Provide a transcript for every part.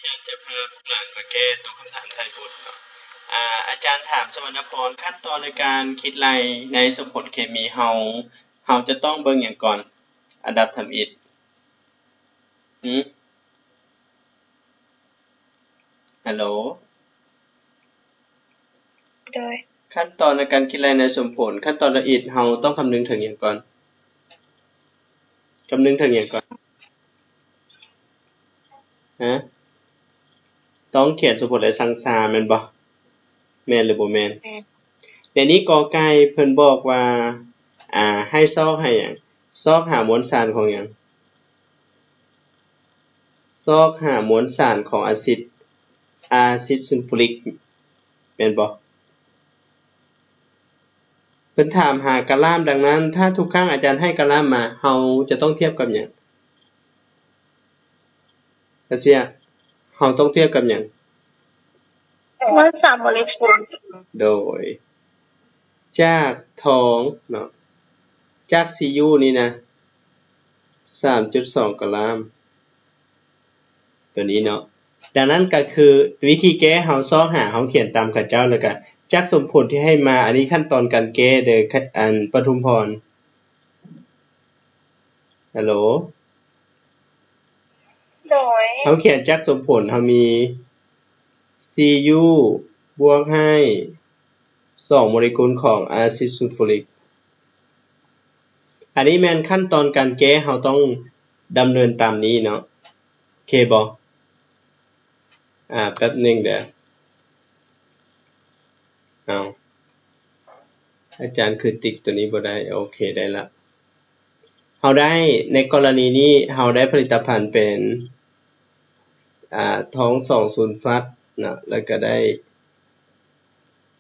ອາຈານຈະພາລູກຫຼານມາແກ້ຕົວຄຳຖາມໄທບົດເນາະ. ອາ ອາຈານຖາມສະຫວັນນະພອນ, ຂັ້ນຕອນໃນການຄິດໄລ່ໃນສົມຜົນເຄມີ ເຮົາ ເຮົາຈະຕ້ອງເບິ່ງຫຍັງກ່ອນ ອັນດັບທຳອິດ? ຫື? ຮັລໂຫຼ? ໂດຍ. ຂັ້ນຕອນໃນການຄິດໄລ່ໃນສົມຜົນ, ຂັ້ນຕອນທຳອິດ ເຮົາຕ້ອງຄຳນຶງເຖິງຫຍັງກ່ອນ? ຄຳນຶງເຖິງຫຍັງກ່ອນ? ຮະ? ຕ້ອງຂຽນສົມຜົນ ແລະ ສັງສາ ແມ່ນບໍ່? ແມ່ນຫຼືບໍ່ແມ່ນ? ແມ່ນ. ດຽວນີ້ ກ.ໄກ່ ເພິ່ນບອກວ່າ ອາ ໃຫ້ຊອກຫາຫຍັງ? ຊອກຫາມວນສານຂອງຫຍັງ? ຊອກຫາມວນສານຂອງອາຊິດ ອາຊິດຊູນຟູຣິກ ແມ່ນບໍ່? ເພິ່ນຖາມຫາກາລາມ, ດັ່ງນັ້ນ ຖ້າທຸກຄັ້ງອາຈານໃຫ້ກາລາມມາ, ເຮົາຈະຕ້ອງທຽບກັບຫຍັງ? ກາເຊຍ, ເຮົາຕ້ອງທຽບກັບຫຍັງ? ມວນສານໂມເລກຸນ. ໂດຍ ຈາກທອງເນາະ, ຈາກຊີຢູນີ້ນະ ສາມຈຸດສອງກາລາມ ຕົວນີ້ເນາະ. ດັ່ງນັ້ນກໍຄືວິທີແກ້ ເຮົາຊອກຫາ, ເຮົາຂຽນຕາມເຂົາເຈົ້າ ແລ້ວກໍຈາກສົມຜົນທີ່ໃຫ້ມາ. ອັນນີ້ຂັ້ນຕອນການແກ້ເດີ ອັນປະທຸມພອນ. ຮັລໂຫຼ? ໂດຍ. ເຮົາຂຽນຈາກສົມຜົນ ເຮົາມີຊີຢູບວກໃຫ້ສອງໂມເລກຸນຂອງອາຊິດຊູນຟູຣິກ. ອັນນີ້ແມ່ນຂັ້ນຕອນການແກ້ ເຮົາຕ້ອງດຳເນີນຕາມນີ້ເນາະ. ໂອເຄບໍ່? ອາ ແປັບໜຶ່ງເດີ. ເອົາ ອາຈານຄືຕິກຕົວນີ້ບໍ່ໄດ້. ໂອເຄ ໄດ້ລະ. ເຮົາໄດ້ ໃນກໍລະນີນີ້ ເຮົາໄດ້ຜະລິດຕະພັນເປັນ ອາ ທອງສອງຊູນຟັດນະ, ແລ້ວກໍໄດ້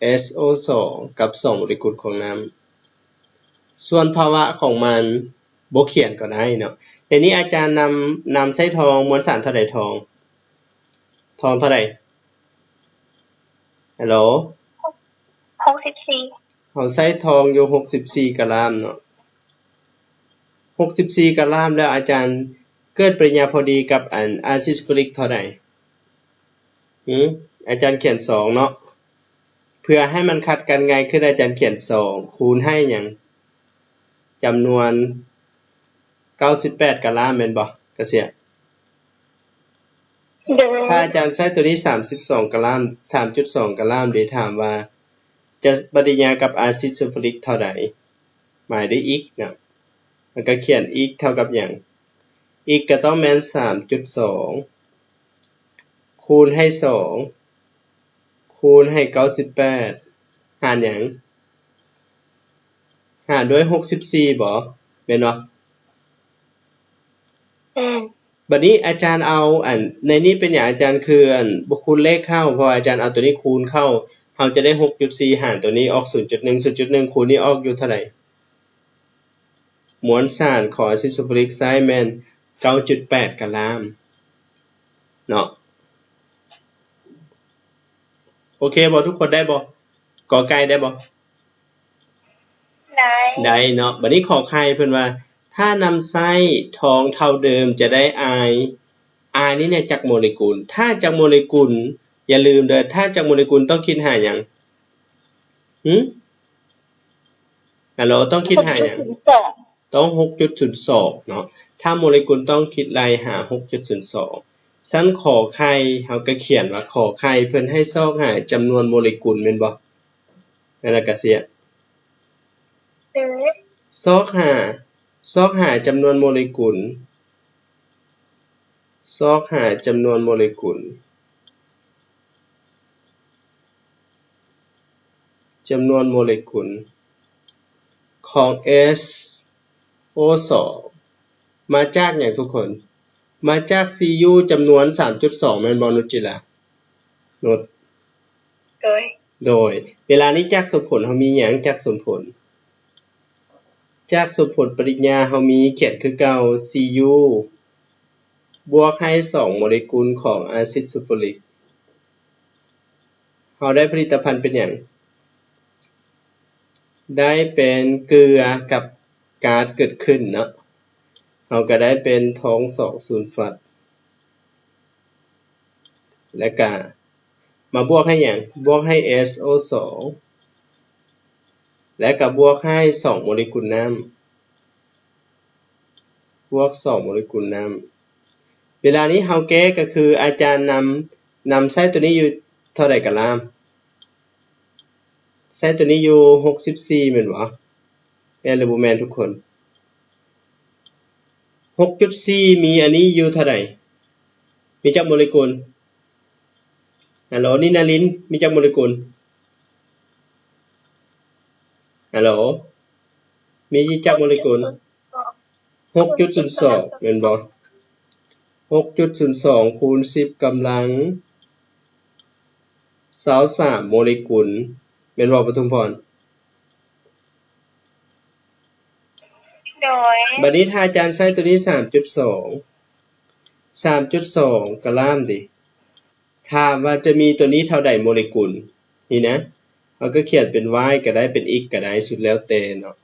ເອສໂອສອງກັບສອງໂມເລກຸນຂອງນ້ຳ. ສ່ວນພາວະຂອງມັນບໍ່ຂຽນກໍໄດ້ເນາະ. ດຽວນີ້ອາຈານນຳ ນຳໃຊ້ທອງ ມວນສານເທົ່າໃດ? ທອງ ທອງເທົ່າໃດ? ຮັລໂຫຼ? ຫົກສິບສີ່. ເຮົາໃຊ້ທອງຢູ່ຫົກສິບສີ່ກາລາມເນາະ, ຫົກສິບສີ່ກາລາມ. ແລ້ວອາຈານເກີດປະລິນຍາພໍດີກັບອັນອາຊິດຊູຟຣິກເທົ່າໃດ? ຫື? ອາຈານຂຽນສອງເນາະ, ເພື່ອໃຫ້ມັນຂັດກັນງ່າຍຂຶ້ນ ອາຈານຂຽນສອງ ຄູນໃຫ້ຫຍັງ? ຈຳນວນເກົ້າສິບແປດກາລາມແມ່ນບໍ່? ກະເຊຍ. ໂດຍ. ຖ້າອາຈານໃຊ້ຕົວນີ້ສາມສິບສອງກາລາມ ສາມຈຸດສອງກາລາມເດ ຖາມວ່າຈະປະຕິກິລິຍາກັບອາຊິດຊູຟຣິກເທົ່າໃດ? ໝາຍດ້ວຍອິກເນາະ, ແລ້ວກໍຂຽນອິກເທົ່າກັບຫຍັງ? ອິກກໍຕ້ອງແມ່ນສາມຈຸດສອງ ຄູນໃຫ້ສອງ ຄູນໃຫ້ເກົ້າສິບແປດ ຫານຫຍັງ? ຫານດ້ວຍຫົກສິບສີ່ບໍ? ແມ່ນບໍ່? ແມ່ນ. ບັດນີ້ອາຈານເອົາ ອັນ ໃນນີ້ເປັນຫຍັງອາຈານຄື ອັນ ບໍ່ຄູນເລກເຂົ້າ? ເພາະວ່າອາຈານເອົາຕົວນີ້ຄູນເຂົ້າ ເຮົາຈະໄດ້ຫົກຈຸດສີ່ ຫານຕົວນີ້ອອກສູນຈຸດໜຶ່ງ ສູນຈຸດໜຶ່ງຄູນນີ້ອອກຢູ່ເທົ່າໃດ? ມວນສານຂອງອາຊິດຊູຟຣິກໃຊ້ແມ່ນເກົ້າຈຸດແປດກາລາມເນາະ. ໂອເຄບໍ່? ທຸກຄົນໄດ້ບໍ່? ກ.ໄກ່ ໄດ້ບໍ່? ໄດ້ ໄດ້ເນາະ. ບັດນີ້ ຂ.ໄຂ່ ເພິ່ນວ່າ ຖ້ານຳໃຊ້ທອງເທົ່າເດີມຈະໄດ້ອາຍ, ອາຍນີ້ແຫຼະຈັກໂມເລກຸນ? ຖ້າຈັກໂມເລກຸນ, ຢ່າລືມເດີ, ຖ້າຈັກໂມເລກຸນຕ້ອງຄິດຫາຫຍັງ? ຫື? ຮັລໂຫຼ, ຕ້ອງຄິດຫາຫຍັງ? ຕ້ອງຫົກຈຸດສູນສອງເນາະ. ຖ້າໂມເລກຸນຕ້ອງຄິດໄລ່ຫາຫົກຈຸດສູນສອງ. ຊັ້ນ ຂ.ໄຂ່ ເຮົາກໍຂຽນວ່າ ຂ.ໄຂ່ ເພິ່ນໃຫ້ຊອກຫາຈຳນວນໂມເລກຸນແມ່ນບໍ່? ແມ່ນລະກະເຊຍ. ເອີ ຊອກຫາ ຊອກຫາຈຳນວນໂມເລກຸນ, ຊອກຫາຈຳນວນໂມເລກຸນ. ຈຳນວນໂມເລກຸນຂອງເອສໂອສອງ ມາຈາກຫຍັງທຸກຄົນ? ມາຈາກຊີຢູຈຳນວນສາມຈຸດສອງ ແມ່ນບໍ່ ນຸດຈິລາ? ນຸດ. ໂດຍ. ໂດຍ. ເວລານີ້ຈາກສົມຜົນເຮົາມີຫຍັງ? ຈາກສົມຜົນ, ຈາກສົມຜົນປະລິນຍາເຮົາມີ ຂຽນຄືເກົ່າ ຊີຢູ ບວກໃຫ້ສອງໂມເລກຸນຂອງອາຊິດຊູຟຣິກ. ເຮົາໄດ້ຜະລິດຕະພັນເປັນຫຍັງ? ໄດ້ເປັນເກືອກັບກາດເກີດຂຶ້ນເນາະ. ເຮົາກໍໄດ້ເປັນທອງສອງສູນຟັດ. ແລ້ວກະມາບວກໃຫ້ຫຍັງ? ບວກໃຫ້ ເອສໂອສອງ ແລ້ວກະບວກໃຫ້ສອງໂມເລກຸນນ້ຳ ບວກສອງໂມເລກຸນນ້ຳ. ເວລານີ້ເຮົາແກ້ກໍຄືອາຈານນຳ ນຳໃຊ້ຕົວນີ້ຢູ່ເທົ່າໃດກະລາມ? ໃຊ້ຕົວນີ້ຢູ່ຫົກສິບສີ່ແມ່ນບໍ່? ແມ່ນຫຼືບໍ່ແມ່ນທຸກຄົນ? ຫົກຈຸດສີ່ ມີອັນນີ້ຢູ່ເທົ່າໃດ? ມີຈັກໂມເລກຸນ? ຮັລໂຫຼ ນິນາລິນ ມີຈັກໂມເລກຸນ? ຮັລໂຫຼ ມີຈັກໂມເລກຸນ? ຫົກຈຸດສູນສອງ ແມ່ນບໍ່? ຫົກຈຸດສູນສອງ ຄູນສິບກຳລັງຊາວສາມໂມເລກຸນ ແມ່ນບໍ່ປະທຸມພອນ? ໂດຍ ບັດນີ້ຖ້າອາຈານໃຊ້ຕົວນີ້ ສາມຈຸດສອງ ສາມຈຸດສອງກະລາມຕິ ຖາມວ່າຈະມີຕົວນີ້ເທົ່າໃດໂມເລກຸນ? ນີ້ນະ ເຮົາກໍຂຽນເປັນ Y ກໍໄດ້ ເປັນ X ກໍໄດ້ ສຸດແລ້ວແຕ່ເນາະ.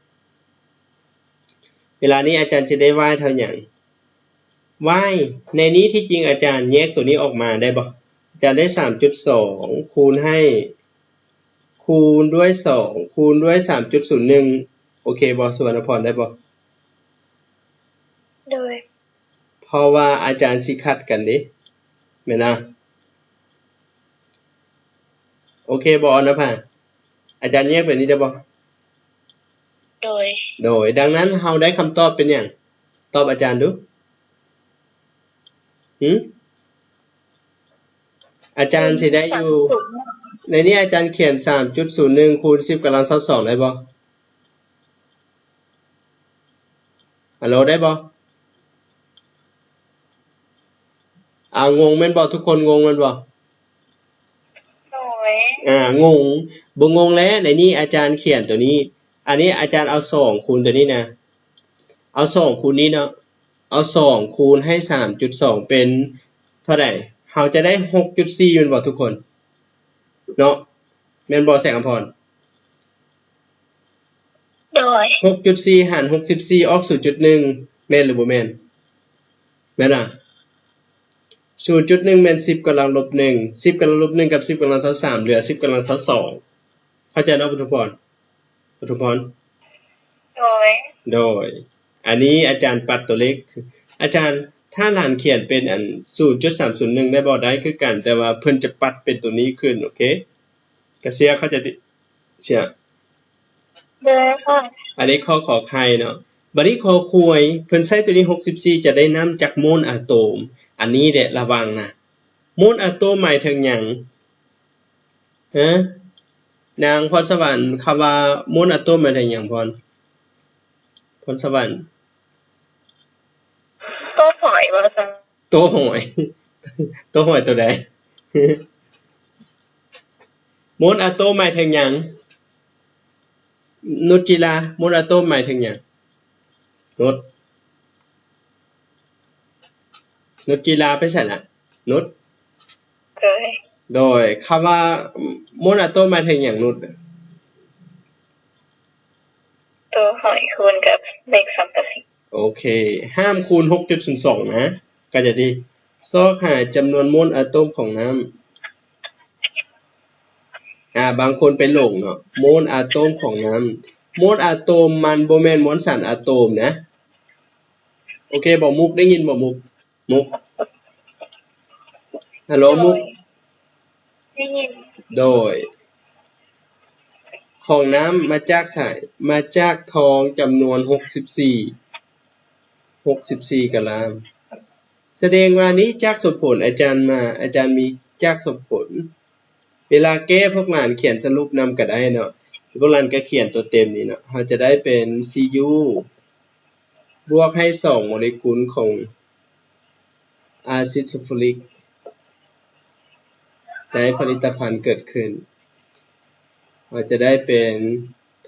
ເວລານີ້ອາຈານຈະໄດ້ Y ເທົ່າຫຍັງ? Y ໃນນີ້ທີ່ຈິງອາຈານແຍກຕົວນີ້ອອກມາໄດ້ບໍ່? ອາຈານໄດ້ ສາມຈຸດສອງ ຄູນໃຫ້ ຄູນດ້ວຍສອງ ຄູນດ້ວຍ ສາມຈຸດສູນໜຶ່ງ ໂອເຄບໍ່? ສຸວັນນະພອນ ໄດ້ບໍ່? ໂດຍ ເພາະວ່າອາຈານຊິຂັດກັນເດ້ ແມ່ນນະ? ໂອເຄບໍ່ ອອນນະພາ? ອາຈານແຍກແບບນີ້ໄດ້ບໍ່? ໂດຍ ໂດຍ ດັ່ງນັ້ນເຮົາໄດ້ຄຳຕອບເປັນຫຍັງ? ຕອບອາຈານດູ. ຫື? ອາຈານຊິໄດ້ຢູ່ ສາມຈຸດສູນ ໃນນີ້ອາຈານຂຽນ ສາມຈຸດສູນໜຶ່ງ ຄູນສິບກຳລັງຊາວສອງ ໄດ້ບໍ່? ຮັລໂຫຼ ໄດ້ບໍ່? ອາ ງົງແມ່ນບໍ່? ທຸກຄົນງົງແມ່ນບໍ່? ໂດຍ ອາ ງົງ ບໍ່ງົງແລ້ວ. ໃນນີ້ອາຈານຂຽນຕົວນີ້ ອັນນີ້ອາຈານເອົາສອງຄູນຕົວນີ້ນະ ເອົາສອງຄູນນີ້ເນາະ ເອົາສອງຄູນໃຫ້ ສາມຈຸດສອງ ເປັນເທົ່າໃດ? ເຮົາຈະໄດ້ ຫົກຈຸດສີ່ ແມ່ນບໍ່ທຸກຄົນ? ເນາະ ແມ່ນບໍ່ແສງອຳພອນ? ໂດຍ ຫົກຈຸດສີ່ ຫານ ຫົກສິບສີ່ ອອກ ສູນຈຸດໜຶ່ງ ແມ່ນຫຼືບໍ່ແມ່ນ? ແມ່ນນະ? ສູນຈຸດໜຶ່ງ ແມ່ນ ສິບກຳລັງລົບໜຶ່ງ ສິບກຳລັງລົບໜຶ່ງກັບ ສິບກຳລັງຊາວສາມ ເຫຼືອ ສິບກຳລັງຊາວສອງ ເຂົ້າໃຈເນາະ ປະທຸມພອນ? ປະທຸມພອນ ໂດຍ ໂດຍ ອັນນີ້ອາຈານປັດຕົວເລກ ອາຈານ ຖ້າຫຼານຂຽນເປັນອັນ ສູນຈຸດສາມສູນໜຶ່ງ ໄດ້ບໍ່? ໄດ້ຄືກັນ ແຕ່ວ່າເພິ່ນຈະປັດເປັນຕົວນີ້ຂຶ້ນ ໂອເຄ ກະເຊຍເຂົ້າໃຈຕິ? ເຊຍ ໂດຍ ອັນນີ້ຂໍ້ ຂໍໄຂ່ເນາະ. ບັດນີ້ ຄໍຄວາຍ ເພິ່ນໃຊ້ຕົວນີ້ ຫົກສິບສີ່ ຈະໄດ້ນ້ຳຈັກໂມນອາໂຕມ? ອັນນີ້ແຫຼະ ລະວັງນະ ໂມນອາໂຕມໝາຍເຖິງຫຍັງ? ຮະ ນາງພອນສະຫວັນ ຄຳວ່າໂມນອາໂຕມໝາຍເຖິງຫຍັງ ພອນ ພອນສະຫວັນ? ໂຕຫອຍບໍ່ເຈົ້າ? ໂຕຫອຍ ໂຕຫອຍໂຕໃດ? ໂມນອາໂຕມໝາຍເຖິງຫຍັງ? ນຸດຈີລາ ໂມນອາໂຕມໝາຍເຖິງຫຍັງ? ນຸດ ນຸດຈີລາໄປໃສລະ? ນຸດ ໂດຍ ໂດຍ ຄຳວ່າໂມນອາໂຕມໝາຍເຖິງຫຍັງນຸດ? ໂຕຫອຍຄູນກັບເລກສຳປະສິດ. ໂອເຄ ຫ້າມຄູນ ຫົກຈຸດສູນສອງ ນະ ເຂົ້າໃຈຕິ? ຊອກຫາຈຳນວນໂມນອາໂຕມຂອງນ້ຳ. ອາ ບາງຄົນໄປຫຼົງເນາະ ໂມນອາໂຕມຂອງນ້ຳ. ໂມນອາໂຕມມັນບໍ່ແມ່ນມວນສານອາໂຕມນະ. ໂອເຄບໍ່ ມຸກ ໄດ້ຍິນບໍ່ ມຸກ? ມຸກ ຮັລໂຫຼ ມຸກ ໄດ້ຍິນ ໂດຍ ຂອງນ້ຳມາຈາກໃສ? ມາຈາກທອງຈຳນວນ ຫົກສິບສີ່ ຫົກສິບສີ່ກະລາມ. ສະແດງວ່ານີ້ຈາກສົມຜົນ ອາຈານມາ ອາຈານມີຈາກສົມຜົນ. ເວລາແກ້ພວກຫຼານຂຽນສະຫຼຸບນຳກະໄດ້ເນາະ ພວກຫຼານກະຂຽນຕົວເຕັມນີ້ເນາະ ເຮົາຈະໄດ້ເປັນ ຊີຢູ ບວກໃຫ້ສອງໂມເລກຸນຂອງອາຊິດຊູຟູຣິກ ໄດ້ຜະລິດຕະພັນເກີດຂຶ້ນ ເຮົາຈະໄດ້ເປັນ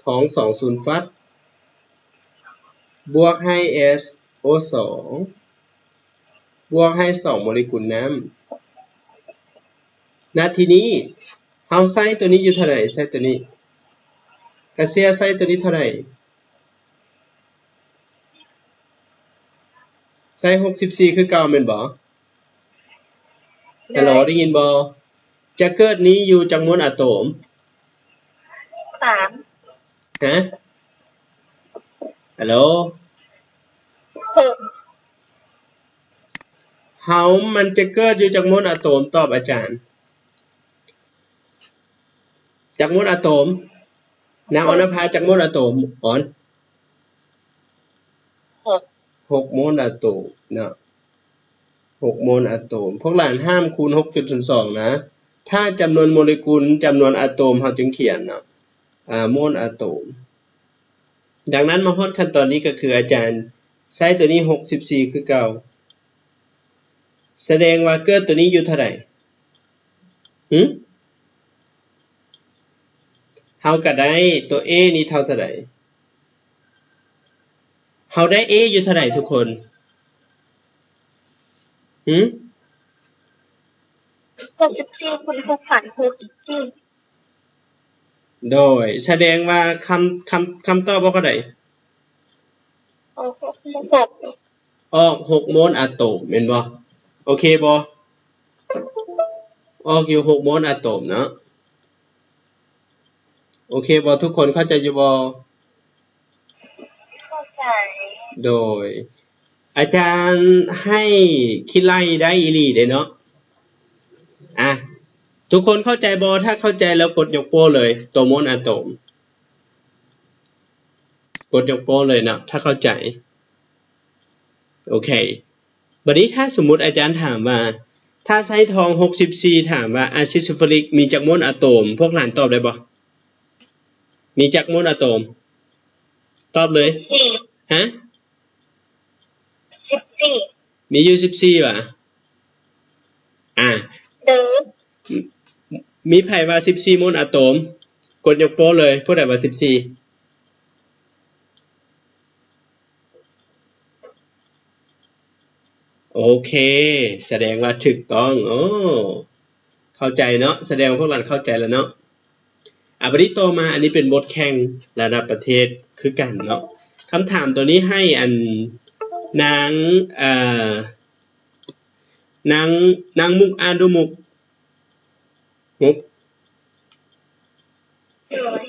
ທອງສອງສູນຟັດ ບວກໃຫ້ ເອສໂອສອງ ບວກໃຫ້ສອງໂມເລກຸນນ້ຳ. ນະ ທີນີ້ເຮົາໃຊ້ຕົວນີ້ຢູ່ເທົ່າໃດ? ໃຊ້ຕົວນີ້ ກາເຊຍໃຊ້ຕົວນີ້ເທົ່າໃດ? ໃຊ້ຫົກສິບສີ່ຄືເກົ່າແມ່ນບໍ່? ຮັລໂຫຼ ໄດ້ຍິນບໍ່? ຈະເກີດນີ້ຢູ່ຈັກມວນອາໂຕມ? ສາມ. ຮະ? ຮັລໂຫຼ? ຫົກ. ເຮົາມັນຈະເກີດຢູ່ຈັກມວນອາໂຕມ? ຕອບອາຈານ. ຈັກມວນອາໂຕມ? ນາງອອນນະພາ ຈັກມວນອາໂຕມ? ອອນ? ຫົກ. ຫົກໂມນອາໂຕມເນາະ. ຫົກໂມນອາໂຕມ. ພວກຫຼານຫ້າມຄູນຫົກຈຸດສູນສອງນະ. ຖ້າຈຳນວນໂມເລກຸນ, ຈຳນວນອາໂຕມ ເຮົາຈຶ່ງຂຽນເນາະ. ອາ, ໂມນອາໂຕມ. ດັ່ງນັ້ນມາຮອດຂັ້ນຕອນນີ້ກໍຄືອາຈານໃຊ້ຕົວນີ້ຫົກສິບສີ່ຄືເກົ່າ. ສະແດງວ່າເກີດຕົວນີ້ຢູ່ເທົ່າໃດ? ຫຶ? ເຮົາກໍໄດ້ຕົວ A ນີ້ເທົ່າເທົ່າໃດ? ເຮົາໄດ້ A ຢູ່ເທົ່າໃດທຸກຄົນ? ຫຶ? ຫົກສິບສີ່ຄູນຫົກພັນຫົກສິບສີ່. ໂດຍ ສະແດງວ່າຄຳ, ຄຳ, ຄຳຕອບອອກເທົ່າໃດ? ອອກຫົກ. ອອກຫົກໂມນອາໂຕມແມ່ນບໍ່? ໂອເຄບໍ່? ອອກຢູ່ຫົກໂມນອາໂຕມເນາະ. ໂອເຄບໍ່? ທຸກຄົນເຂົ້າໃຈຢູ່ບໍ່? ເຂົ້າໃຈ. ໂດຍ ອາຈານໃຫ້ຄິດໄລ່ໄດ້ອີ່ຫຼີເດ້ເນາະ. ອາ ທຸກຄົນເຂົ້າໃຈບໍ່? ຖ້າເຂົ້າໃຈແລ້ວກົດຍົກໂປ້ເລີຍ ຕົວໂມນອາໂຕມ. ກົດຍົກໂປ້ເລີຍເນາະ ຖ້າເຂົ້າໃຈ. ໂອເຄ ບັດນີ້ຖ້າສົມມຸດອາຈານຖາມວ່າ ຖ້າໃຊ້ທອງຫົກສິບສີ່ ຖາມວ່າອາຊິດຊູຟຣິກມີຈັກໂມນອາໂຕມ? ພວກຫຼານຕອບໄດ້ບໍ່? ມີຈັກໂມນອາໂຕມ? ຕອບເລີຍ. ສິບສີ່. ຮະ? ສິບສີ່. ມີຢູ່ສິບສີ່ຫວາ? ອາ ເດີ ມີໃຜວ່າສິບສີ່ໂມນອາໂຕມ? ກົດຍົກໂປ້ເລີຍ ຜູ້ໃດວ່າສິບສີ່? ໂອເຄ ສະແດງວ່າຖືກຕ້ອງ. ໂອ້ ເຂົ້າໃຈເນາະ ສະແດງວ່າພວກຫຼານເຂົ້າໃຈແລ້ວເນາະ. ອາ ບັດນີ້ຕໍ່ມາ ອັນນີ້ເປັນບົດແຂ່ງລະດັບປະເທດຄືກັນເນາະ. ຄຳຖາມໂຕນີ້ໃຫ້ອັນນາງ ເອີ ນາງ ນາງມຸກ ອ່ານດູມຸກ ມຸກ. ໂດຍ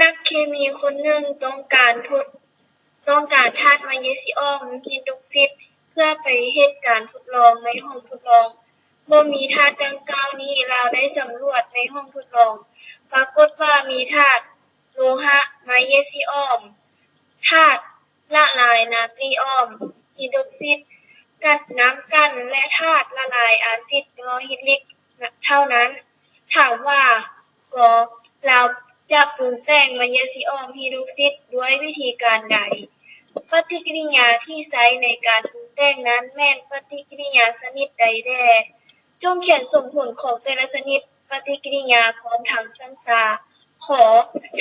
ນັກເຄມີຄົນໜຶ່ງຕ້ອງການທົດ ຕ້ອງການທາດມາເຢຊີອອມຮີດຣອກຊິດ ເພື່ອໄປເຮັດການທົດລອງໃນຫ້ອງທົດລອງ. ບໍ່ມີທາດດັ່ງກ່າວນີ້ ລາວໄດ້ສຳຫຼວດໃນຫ້ອງທົດລອງ ປາກົດວ່າມີທາດໂລຫະມາເຢຊີອອມ, ທາດລະລາຍນາຕີອອມຮີດຣອກຊິດກັນ ນ້ຳກັ່ນ ແລະ ທາດລະລາຍອາຊິດຄລໍຣິກເທົ່ານັ້ນ. ຖາມວ່າ ກໍລາວຈະປຸງແຕ່ງມາເຢຊີອອມຮີດຣອກຊິດດ້ວຍວິທີການໃດ? ປະຕິກິລິຍາທີ່ໃຊ້ໃນການປຸງແຕ່ງນັ້ນແມ່ນປະຕິກິລິຍາຊະນິດໃດແດ່? ຈົ່ງຂຽນສົມຜົນຂອງແຕ່ລະຊະນິດປະຕິກິລິຍາພ້ອມທັງສັນຊາ. ຂໍ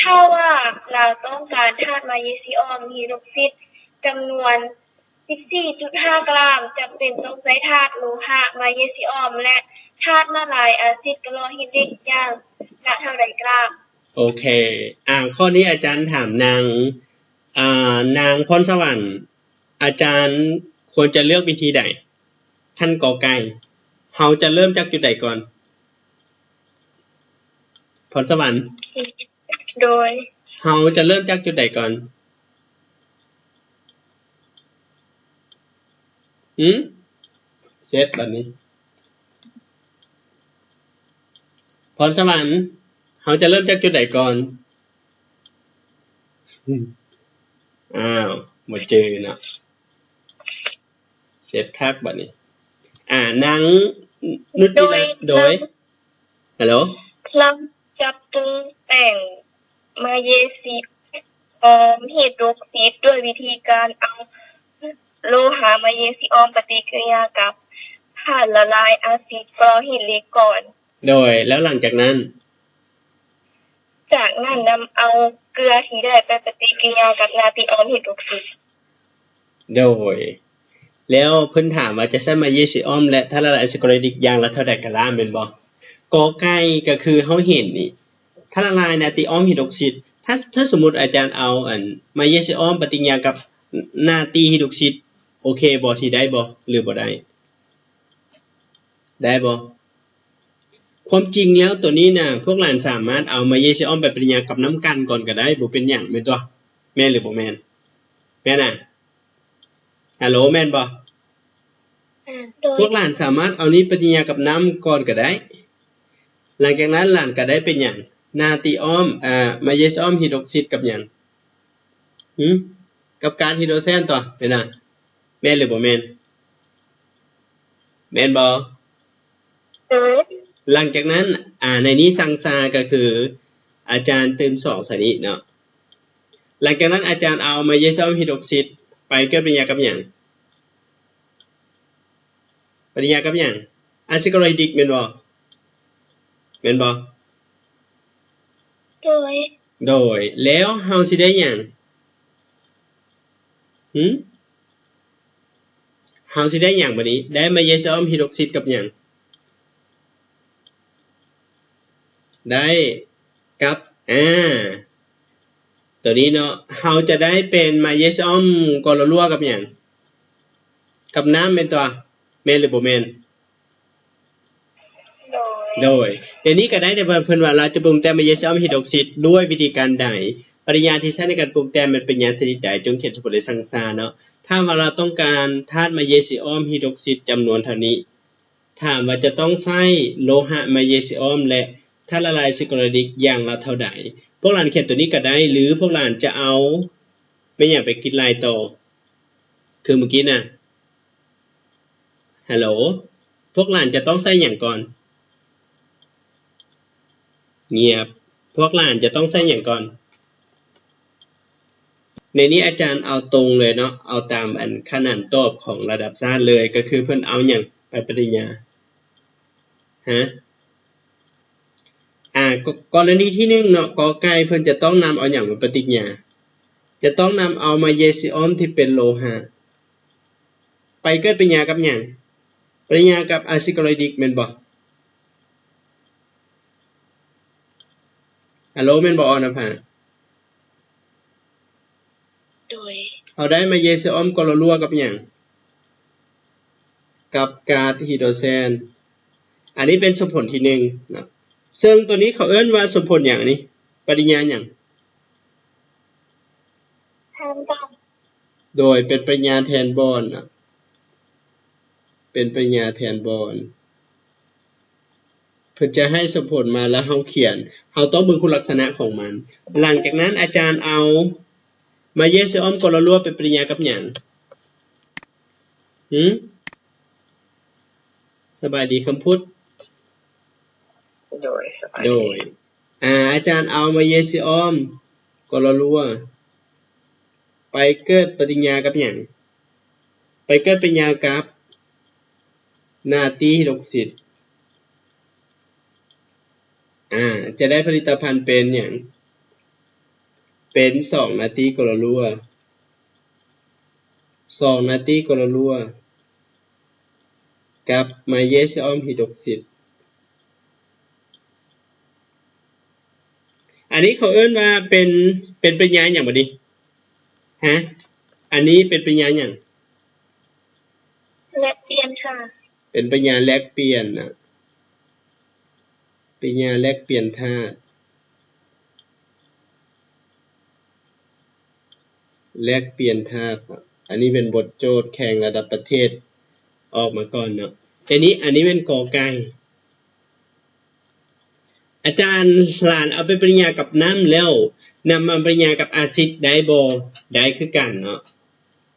ຖ້າວ່າລາວຕ້ອງການທາດມາເຢຊີອອມຮີດຣອກຊິດຈຳນວນ ສິບສີ່ຈຸດຫ້າກຣາມ ຈຳເປັນຕ້ອງໃຊ້ທາດໂລຫະມາເຢຊີອອມ ແລະ ທາດລະລາຍອາຊິດຄລໍຣິກຢ່າງລະເທົ່າໃດກຣາມ? ໂອເຄ ອ່າ ຂໍ້ນີ້ອາຈານຖາມນາງ ອ່າ ນາງພອນສະຫວັນ ອາຈານຄວນຈະເລືອກວິທີໃດ? ຂັ້ນ ກ ໄກ່ ເຮົາຈະເລີ່ມຈາກຈຸດໃດກ່ອນ? ພອນສະຫວັນ ໂດຍ ເຮົາຈະເລີ່ມຈາກຈຸດໃດກ່ອນ? ຫືມ? ເຊັດບັດນີ້ ພອນສະຫວັນ ເຮົາຈະເລີ່ມຈາກຈຸດໃດກ່ອນ? ອ້າວ ບໍ່ຈື່ເນາະ. ເຊັດຄັກບັດນີ້ ອ່າ ນາງນຸດຈິລາ ໂດຍ ໂດຍ ຮັລໂຫຼ ເຮົາຈະປຸງແຕ່ງມາເຢຊີອອມຮີດຣອກຊິດດ້ວຍວິທີການເອົາໂລຫະມາເຢຊີອອມປະຕິກິລິຍາກັບທາດລະລາຍອາຊິດຄລໍຣິກກ່ອນ. ໂດຍ ແລ້ວຫຼັງຈາກນັ້ນ? ຈາກນັ້ນນຳເອົາເກືອທີ່ໄດ້ໄປປະຕິກິລິຍາກັບນາຕີອອມຮີດຣອກຊິດ. ໂດຍ ແລ້ວເພິ່ນຖາມວ່າຈະໃຊ້ມາເຢຊີອອມ ແລະ ທາດລະລາຍອາຊິດຄລໍຣິກຢ່າງລະເທົ່າໃດກຣາມແມ່ນບໍ່? ກ ໄກ່ ກໍຄືເຮົາເຫັນນີ້ ທາດລະລາຍນາຕີອອມຮີດຣອກຊິດ ຖ້າ ຖ້າສົມມຸດອາຈານເອົາອັນມາເຢຊີອອມປະຕິກິລິຍາກັບນາຕີຮີດຣອກຊິດ ໂອເຄບໍ່? ທີ່ໄດ້ບໍ່ ຫຼື ບໍ່ໄດ້? ໄດ້ບໍ່? ຄວາມຈິງແລ້ວໂຕນີ້ນະ ພວກຫຼານສາມາດເອົາມາເຢຍຊີອອມໄປປະຕິນຍາກັບນ້ຳກັ່ນກ່ອນກໍໄດ້ ບໍ່ເປັນຫຍັງ ແມ່ນຕົວະ? ແມ່ນຫຼືບໍ່ແມ່ນ? ແມ່ນນະ? ຮັລໂຫຼ ແມ່ນບໍ່? ອາ ໂດຍ ພວກຫຼານສາມາດເອົານີ້ປະຕິນຍາກັບນ້ຳກ່ອນກໍໄດ້. ຫຼັງຈາກນັ້ນຫຼານກໍໄດ້ເປັນຫຍັງ? ນາຕີອອມ ອາ ມາເຢຊີອອມຮີດຣອກຊິດກັບຫຍັງ? ຫື? ກັບກາດຮີໂດຣແຊນຕົວະ ແມ່ນນະ? ແມ່ນຫຼືບໍ່ແມ່ນ? ແມ່ນບໍ່? ໂດຍ ຫຼັງຈາກນັ້ນ ອາ ໃນນີ້ຊັງຊາກໍຄືອາຈານຕື່ມສອງຊະນິດເນາະ. ຫຼັງຈາກນັ້ນອາຈານເອົາມາເຢຊີອອມຮີດຣອກຊິດໄປເກີດປະຕິຍາກັບຫຍັງ? ປະຕິຍາກັບຫຍັງ? ອາຊິໂຄລອຍດຣິກແມ່ນບໍ່? ແມ່ນບໍ່? ໂດຍ ໂດຍ ແລ້ວເຮົາຊິໄດ້ຫຍັງ? ຫື? ເຮົາຊິໄດ້ຫຍັງບາດນີ້? ໄດ້ມາເຢຊີອອມຮີດຣອກຊິດກັບຫຍັງ? ໄດ້ກັບ ອາ ໂຕນີ້ເນາະ ເຮົາຈະໄດ້ເປັນມາເຢຊີອອມກໍລໍລົວກັບຫຍັງ? ກັບນ້ຳແມ່ນຕົວະ ແມ່ນຫຼືບໍ່ແມ່ນ? ໂດຍ ໂດຍ ດຽວນີ້ກໍໄດ້ ແຕ່ວ່າເພິ່ນວ່າລາວຈະປຸງແຕ່ງມາເຢຊີອອມຮີດຣອກຊິດດ້ວຍວິທີການໃດ? ປະລິຍາທີ່ໃຊ້ໃນການປຸງແຕ່ງແມ່ນປະລິຍາຊະນິດໃດ? ຈົ່ງຂຽນສົມບົດໃນຊັງຊາເນາະ. ຖ້າວ່າລາວຕ້ອງການທາດມາເຢຊີອອມຮີດຣອກຊິດຈຳນວນເທົ່ານີ້ ຖາມວ່າຈະຕ້ອງໃຊ້ໂລຫະມາເຢຊີອອມ ແລະ ທາດລະລາຍອາຊິໂຄລອຍດຣິກຢ່າງລະເທົ່າໃດ? ພວກຫຼານຂຽນໂຕນີ້ກໍໄດ້ ຫຼື ພວກຫຼານຈະເອົາແມ່ນຫຍັງໄປຄິດໄລ່ຕໍ່? ຄືມື້ກີ້ນະ ຮັລໂຫຼ ພວກຫຼານຈະຕ້ອງໃຊ້ຫຍັງກ່ອນ? ງຽບ. ພວກຫຼານຈະຕ້ອງໃຊ້ຫຍັງກ່ອນ? ໃນນີ້ອາຈານເອົາຕົງເລີຍເນາະ ເອົາຕາມອັນຂະໜານຕອບຂອງລະດັບຊາດເລີຍ ກໍຄືເພິ່ນເອົາຫຍັງໄປປະຕິນຍາ? ຮະ? ອາ ກໍ ກໍລະນີທີໜຶ່ງເນາະ ກໍໄກ່ ເພິ່ນຈະຕ້ອງນຳເອົາຫຍັງມາປະຕິນຍາ? ຈະຕ້ອງນຳເອົາມາເຢຊີອອມທີ່ເປັນໂລຫະ ໄປເກີດປະຕິນຍາກັບຫຍັງ? ປະຕິນຍາກັບອາຊິໂຄລອຍດຣິກແມ່ນບໍ່? ຮັລໂຫຼ ແມ່ນບໍ່ ອອນນະພາ? ໂດຍ ເຮົາໄດ້ມາເຢຊີອອມກໍລໍລົວກັບຫຍັງ? ກັບກາດຮີໂດຣແຊນ. ອັນນີ້ເປັນສົມຜົນທີໜຶ່ງເນາະ ເຊິ່ງຕົວນີ້ເຂົາເອີ້ນວ່າສົມຜົນຫຍັງນີ້? ປະລິຍາຫຍັງ? ແທນບອນ. ໂດຍ ເປັນປະລິຍາແທນບອນນະ ເປັນປະລິຍາແທນບອນ. ເພິ່ນຈະໃຫ້ສົມຜົນມາ ແລ້ວເຮົາຂຽນ ເຮົາຕ້ອງເບິ່ງຄຸນລັກສະນະຂອງມັນ. ຫຼັງຈາກນັ້ນອາຈານເອົາມາເຢຊີອອມກໍລໍລົວໄປປະລິຍາກັບຫຍັງ? ຫື? ສະບາຍດີຄຳພຸດ. ໂດຍ ສະບາຍດີ. ໂດຍ ອາ ອາຈານເອົາມາເຢຊີອອມກໍລໍລົວ ໄປເກີດປະຕິນຍາກັບຫຍັງ? ໄປເກີດປະຕິນຍາກັບນາຕີຮີດຣອກຊິດ. ອາ ຈະໄດ້ຜະລິດຕະພັນເປັນຫຍັງ? ເປັນສອງນາຕີກໍລໍລົວ ສອງນາຕີກໍລໍລົວ ກັບມາເຢຊີອອມຮີດຣອກຊິດ. ອັນນີ້ເຂົາເອີ້ນວ່າເປັນ ເປັນປະລິຍາຫຍັງບາດນີ້? ຮະ? ອັນນີ້ເປັນປະລິຍາຫຍັງ? ແລກປ່ຽນທາດ. ເປັນປະລິຍາແລກປ່ຽນນະ ປະລິຍາແລກປ່ຽນທາດ. ແລກປ່ຽນທາດເນາະ. ອັນນີ້ເປັນບົດໂຈດແຂ່ງລະດັບປະເທດອອກມາກ່ອນເນາະ. ອັນນີ້ ອັນນີ້ແມ່ນ ກ ໄກ່. ອາຈານ ຫຼານເອົາໄປປະລິຍາກັບນ້ຳແລ້ວ ນຳມາປະລິຍາກັບອາຊິດໄດ້ບໍ່? ໄດ້ຄືກັນເນາະ.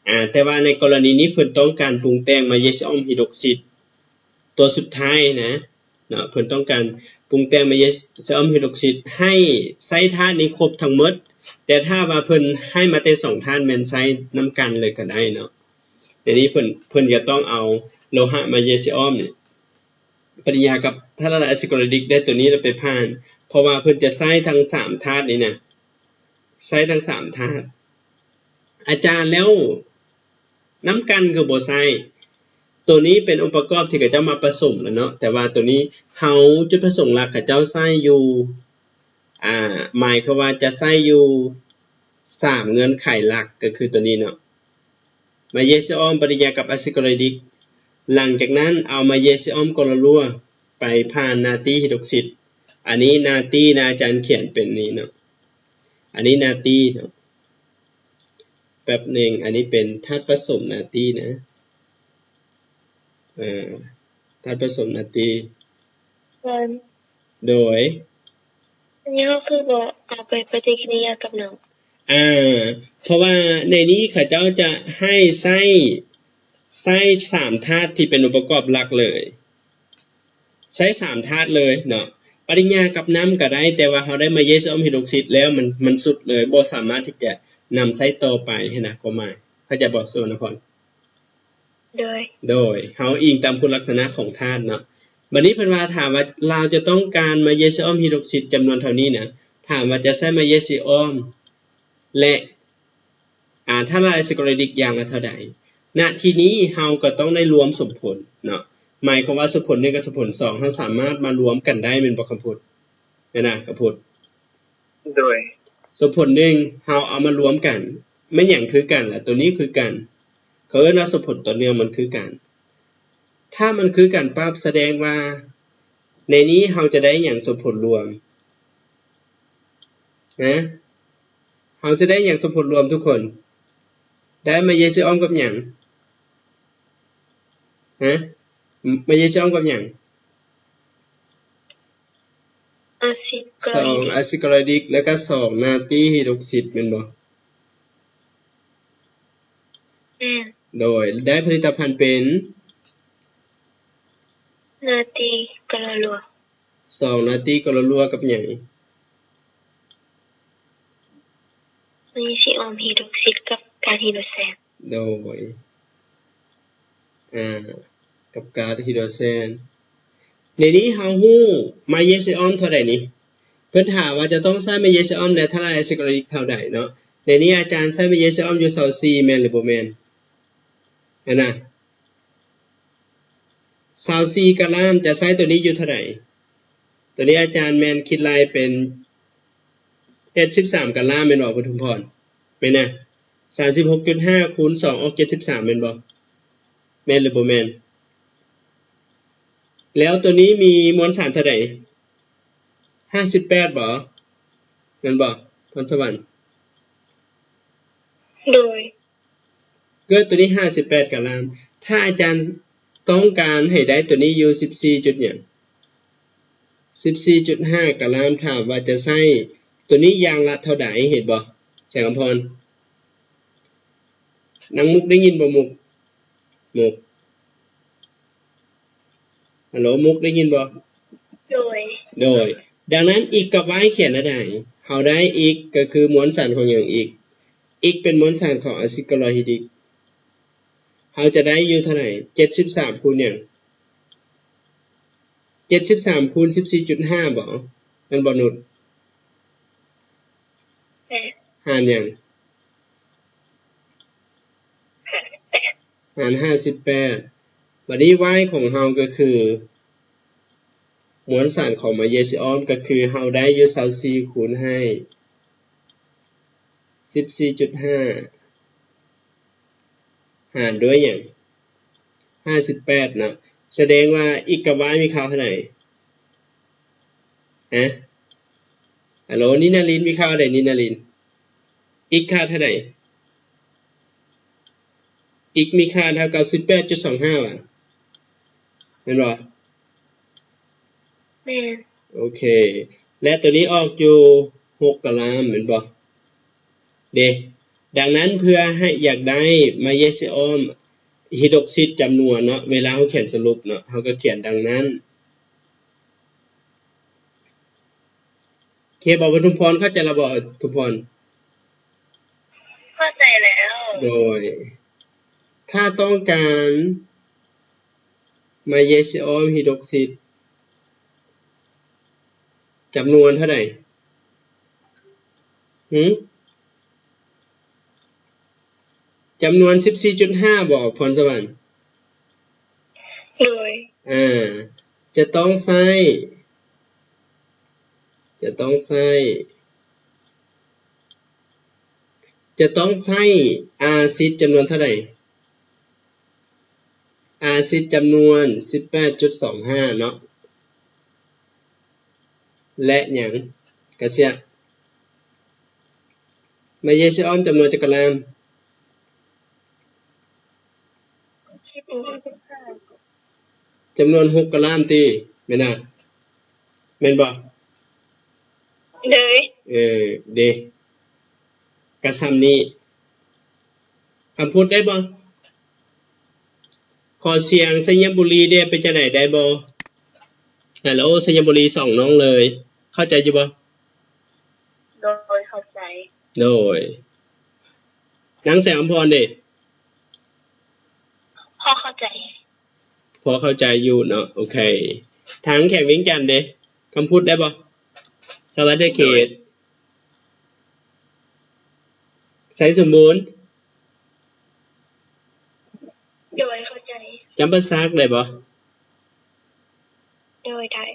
ອາ ແຕ່ວ່າໃນກໍລະນີນີ້ເພິ່ນຕ້ອງການປຸງແຕ່ງມາເຢຊີອອມຮີດຣອກຊິດ ຕົວສຸດທ້າຍນະ ເນາະ ເພິ່ນຕ້ອງການປຸງແຕ່ງມາເຢຊີອອມຮີດຣອກຊິດໃຫ້ໃຊ້ທາດນີ້ຄົບທັງໝົດ, ແຕ່ຖ້າວ່າເພິ່ນໃຫ້ມາແຕ່ສອງທາດ ແມ່ນໃຊ້ນຳກັນເລີຍກໍໄດ້ເນາະ. ດຽວນີ້ເພິ່ນ ເພິ່ນຈະຕ້ອງເອົາໂລຫະມາເຢຊີອອມນີ້ປະຕິຍາກັບທາດລະລາຍອາຊິໂຄລອຍດຣິກໄດ້ຕົວນີ້ແລ້ວໄປຜ່ານ, ເພາະວ່າເພິ່ນຈະໃຊ້ທັງສາມທາດນີ້ນະ, ໃຊ້ທັງສາມທາດ. ອາຈານ ແລ້ວ ນຳກັນຄືບໍ່ໃຊ້. ໂຕນີ້ເປັນອົງປະກອບທີ່ເຂົາເຈົ້າມາປະສົມແລ້ວເນາະ, ແຕ່ວ່າໂຕນີ້ເຮົາຈຸດປະສົງຫຼັກເຂົາເຈົ້າໃຊ້ຢູ່ ອາ ໝາຍຄວາມວ່າຈະໃຊ້ຢູ່ສາມເງື່ອນໄຂຫຼັກ ກໍຄືໂຕນີ້ເນາະ, ມາເຢຊີອອມປະຕິຍາກັບອາຊິໂຄລອຍດຣິກ, ຫຼັງຈາກນັ້ນເອົາມາເຢຊີອອມກໍລໍລົວ ໄປຜ່ານນາຕີຮີດຣອກຊິດ. ອັນນີ້ນາຕີນະ ອາຈານຂຽນເປັນນີ້ເນາະ, ອັນນີ້ນາຕີເນາະ. ແປັບໜຶ່ງ, ອັນນີ້ເປັນທາດປະສົມນາຕີນະ, ເອີ ທາດປະສົມນາຕີ. ເອີ ໂດຍ ອັນນີ້ເຮົາຄືບໍ່ເອົາໄປປະຕິກິລິຍາກັບນ້ຳ? ອ່າ ເພາະວ່າໃນນີ້ເຂົາເຈົ້າຈະໃຫ້ໃຊ້ ໃຊ້ສາມທາດທີ່ເປັນອົງປະກອບຫຼັກເລີຍ, ໃຊ້ສາມທາດເລີຍເນາະ. ປະຕິກິລິຍາກັບນ້ຳກໍໄດ້, ແຕ່ວ່າເຮົາໄດ້ມາເຢຊິອອມຮີດຣອກຊິດແລ້ວ ມັນ ມັນສຸດເລີຍ, ບໍ່ສາມາດທີ່ຈະນຳໃຊ້ຕໍ່ໄປຫັ້ນນະ, ຄວາມໝາຍ ເຂົ້າໃຈບໍ່ ສຸວັນນະພອນ? ໂດຍ ໂດຍ ເຮົາອີງຕາມຄຸນລັກສະນະຂອງທາດເນາະ. ບັດນີ້ເພິ່ນວ່າ ຖາມວ່າລາວຈະຕ້ອງການມາເຢຊິອອມຮີດຣອກຊິດຈຳນວນເທົ່ານີ້ນະ, ຖາມວ່າຈະໃຊ້ມາເຢຊິອອມ ແລະ ອາ ທາດລະລາຍໄຊໂຄລອຍດຣິກຢ່າງລະເທົ່າໃດ? ນະທີ່ນີ້ເຮົາກໍຕ້ອງໄດ້ລວມສົມຜົນເນາະ, ໝາຍຄວາມວ່າສົມຜົນໜຶ່ງກັບສົມຜົນສອງ ເຮົາສາມາດມາລວມກັນໄດ້ແມ່ນບໍ່ ຄຳພຸດ? ແມ່ນນະ ຄຳພຸດ? ໂດຍ ສົມຜົນໜຶ່ງເຮົາເອົາມາລວມກັນ ແມ່ນຫຍັງຄືກັນລະ? ໂຕນີ້ຄືກັນ, ເຂົາເອີ້ນວ່າສົມຜົນຕໍ່ເນື່ອງ ມັນຄືກັນ. ຖ້າມັນຄືກັນປັບ ສະແດງວ່າໃນນີ້ເຮົາຈະໄດ້ຫຍັງ ສົມຜົນລວມ? ຮະ? ເຮົາຈະໄດ້ຫຍັງສົມຜົນລວມທຸກຄົນ? ໄດ້ມາເຢຊິອອມກັບຫຍັງ? ຮະ? ມາເຢຊິອອມກັບຫຍັງ? ອາຊິດຄລໍ ສອງ ອາຊິດຄລໍລິກ ແລ້ວກໍ ສອງ ນາຕີຮີດຣອກຊິດ ແມ່ນບໍ່? ແມ່ນ ໂດຍ ໄດ້ຜະລິດຕະພັນເປັນ ນາຕີຄລໍລົວ ສອງ ນາຕີຄລໍລົວກັບຫຍັງ? ມາເຢຊິອອມຮີດຣອກຊິດກັບກາດຮີໂດຣແຊນ ໂດຍ ອາ ກັບກາດຮີໂດຣແຊນ. ໃນນີ້ເຮົາຮູ້ມາເຢຊິອອມເທົ່າໃດນີ້? ເພິ່ນຖາມວ່າຈະຕ້ອງໃຊ້ມາເຢຊິອອມ ແລະ ທາດລາຍໄຊໂຄລອຍດຣິກເທົ່າໃດເນາະ. ໃນນີ້ອາຈານໃຊ້ມາເຢຊິອອມຢູ່ຊາວສີ່ ແມ່ນຫຼືບໍ່ແມ່ນ? ແມ່ນນະ? ຊາວສີ່ກະລາມ ຈະໃຊ້ໂຕນີ້ຢູ່ເທົ່າໃດ? ໂຕນີ້ອາຈານແມ່ນຄິດໄລ່ເປັນ ເຈັດສິບສາມກະລາມແມ່ນບໍ່ ປະທຸມພອນ? ແມ່ນນະ? ສາມສິບຫົກຈຸດຫ້າຄູນສອງອອກເຈັດສິບສາມແມ່ນບໍ່? ແມ່ນຫຼືບໍ່ແມ່ນ? ແລ້ວໂຕນີ້ມີມວນສານເທົ່າໃດ? ຫ້າສິບແປດບໍ່? ແມ່ນບໍ່ ພອນສະຫວັນ? ໂດຍ ເກີດໂຕນີ້ຫ້າສິບແປດກະລາມ. ຖ້າອາຈານຕ້ອງການໃຫ້ໄດ້ໂຕນີ້ຢູ່ສິບສີ່ຈຸດຫຍັງ? ສິບສີ່ຈຸດຫ້າກະລາມ. ຖາມວ່າຈະໃຊ້ໂຕນີ້ຢ່າງລະເທົ່າໃດ? ເຫັນບໍ່ ແສງອຳພອນ? ນາງມຸກໄດ້ຍິນບໍ່ ມຸກ? ມຸກ? ຮັລໂຫຼ ມຸກ ໄດ້ຍິນບໍ່? ໂດຍ ໂດຍ. ດັ່ງນັ້ນ X ກັບ Y ຂຽນແນວໃດ? ເຮົາໄດ້ X ກໍຄືມວນສານຂອງຫຍັງອີກ? X ເປັນມວນສານຂອງອາຊິດຄລໍຮາຍດຣິກ. ເຮົາຈະໄດ້ຢູ່ເທົ່າໃດ? ເຈັດສິບສາມຄູນຫຍັງ? ເຈັດສິບສາມຄູນສິບສີ່ຈຸດຫ້າບໍ່? ແມ່ນບໍ່ນຸດ? ແມ່ນ ຫານຫຍັງ? ຫ້າສິບແປດ ຫານຫ້າສິບແປດ. ບັດນີ້ Y ຂອງເຮົາກໍຄືມວນສານຂອງມາເຢຊິອອມ ກໍຄືເຮົາໄດ້ຢູ່ຊາວສີ່ຄູນໃຫ້ສິບສີ່ຈຸດຫ້າ ຫານດ້ວຍຫຍັງ? ຫ້າສິບແປດເນາະ. ສະແດງວ່າ X ກັບ Y ມີຄ່າເທົ່າໃດ? ຮະ? ຮັລໂຫຼ ນິນາລິນ ມີຄ່າເທົ່າໃດ? ນິນາລິນ X ຄ່າເທົ່າໃດ? X ມີຄ່າເທົ່າກັບສິບແປດຈຸດສອງຫ້າຫວາ? ແມ່ນບໍ່? ແມ່ນ ໂອເຄ. ແລະ ໂຕນີ້ອອກຢູ່ຫົກກະລາມ ແມ່ນບໍ່? ເດ້. ດັ່ງນັ້ນ ເພື່ອໃຫ້ ຢາກໄດ້ມາເຢຊິອອມຮີດຣອກຊິດຈຳນວນເນາະ, ເວລາເຮົາຂຽນສະຫຼຸບເນາະ ເຮົາກໍຂຽນດັ່ງນັ້ນ. ໂອເຄບໍ່ ປະທຸມພອນ? ເຂົ້າໃຈແລ້ວບໍ່ ປະທຸມພອນ? ເຂົ້າໃຈແລ້ວ. ໂດຍ ຖ້າຕ້ອງການມາເຢຊິອອມຮີດຣອກຊິດ ຈຳນວນເທົ່າໃດ? ຫື? ຈຳນວນສິບສີ່ຈຸດຫ້າບໍ່ ພອນສະຫວັນ? ໂດຍ ອ່າ ຈະຕ້ອງໃຊ້ ຈະຕ້ອງໃຊ້ ຈະຕ້ອງໃຊ້ອາຊິດຈຳນວນເທົ່າໃດ? ອາຊິດຈຳນວນສິບແປດຈຸດສອງຫ້າເນາະ. ແລະຫຍັງ? ກະເຊຍ. ມາເຢຊິອອນຈຳນວນຈັກກະລາມ? ສິບສີ່ຈຸດຫ້າ. ຈຳນວນຫົກກະລາມຕິ ແມ່ນນະ? ແມ່ນບໍ່? ໂດຍ. ເອີ ເດ ກະຊ່ຳນີ້. ຄຳພຸດໄດ້ບໍ່? ຂໍສຽງໄຊຍະບູລີແດ່ ເປັນຈັ່ງໃດ ໄດ້ບໍ່? ຮັລໂຫຼ ໄຊຍະບູລີສອງນ້ອງເລີຍ ເຂົ້າໃຈຢູ່ບໍ່? ໂດຍ ເຂົ້າໃຈ. ໂດຍ. ນາງແສງອຳພອນເດ? ພໍເຂົ້າໃຈ. ພໍເຂົ້າໃຈຢູ່ເນາະ. ໂອເຄ. ທາງແຂວງວຽງຈັນເດ? ຄຳພຸດໄດ້ບໍ່? ສະຫວັນນະເຂດ. ໄຊສົມບູນ. ໂດຍ ເຂົ້າໃຈ. ຈຳປາສັກໄດ້ບໍ່? ໂດຍ ໄດ້.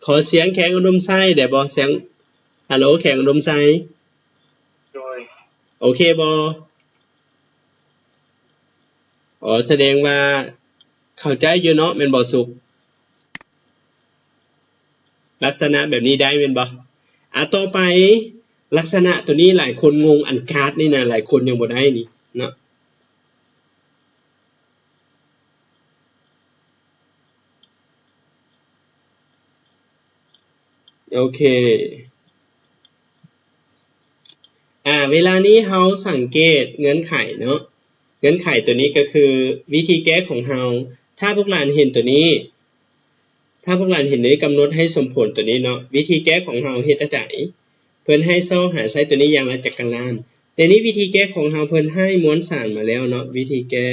ຂໍສຽງແຂວງອຸດົມໄຊໄດ້ບໍ່? ສຽງ ຮັລໂຫຼ ແຂວງອຸດົມໄຊ. ໂດຍ. ໂອເຄບໍ່? ອໍ ສະແດງວ່າເຂົ້າໃຈຢູ່ເນາະ ແມ່ນບໍ່ສຸກ? ລັກສະນະແບບນີ້ໄດ້ແມ່ນບໍ່? ອາ ຕໍ່ໄປ ລັກສະນະໂຕນີ້ຫຼາຍຄົນງົງ ອັນກາດນີ້ນະ ຫຼາຍຄົນຍັງບໍ່ໄດ້ນີ້ເນາະ. ໂອເຄ. ອາ ເວລານີ້ເຮົາສັງເກດເງື່ອນໄຂເນາະ. ເງື່ອນໄຂໂຕນີ້ກໍຄືວິທີແກ້ຂອງເຮົາ. ຖ້າພວກຫຼານເຫັນໂຕນີ້ ຖ້າພວກຫຼານເຫັນໃນກຳນົດໃຫ້ສົມຜົນໂຕນີ້ເນາະ, ວິທີແກ້ຂອງເຮົາເຮັດແນວໃດ? ເພິ່ນໃຫ້ຊອກຫາໄຊໂຕນີ້ຢ່າງລະຈັກກະລາມ. ໃນນີ້ວິທີແກ້ຂອງເຮົາ ເພິ່ນໃຫ້ມວນສານມາແລ້ວເນາະ, ວິທີແກ້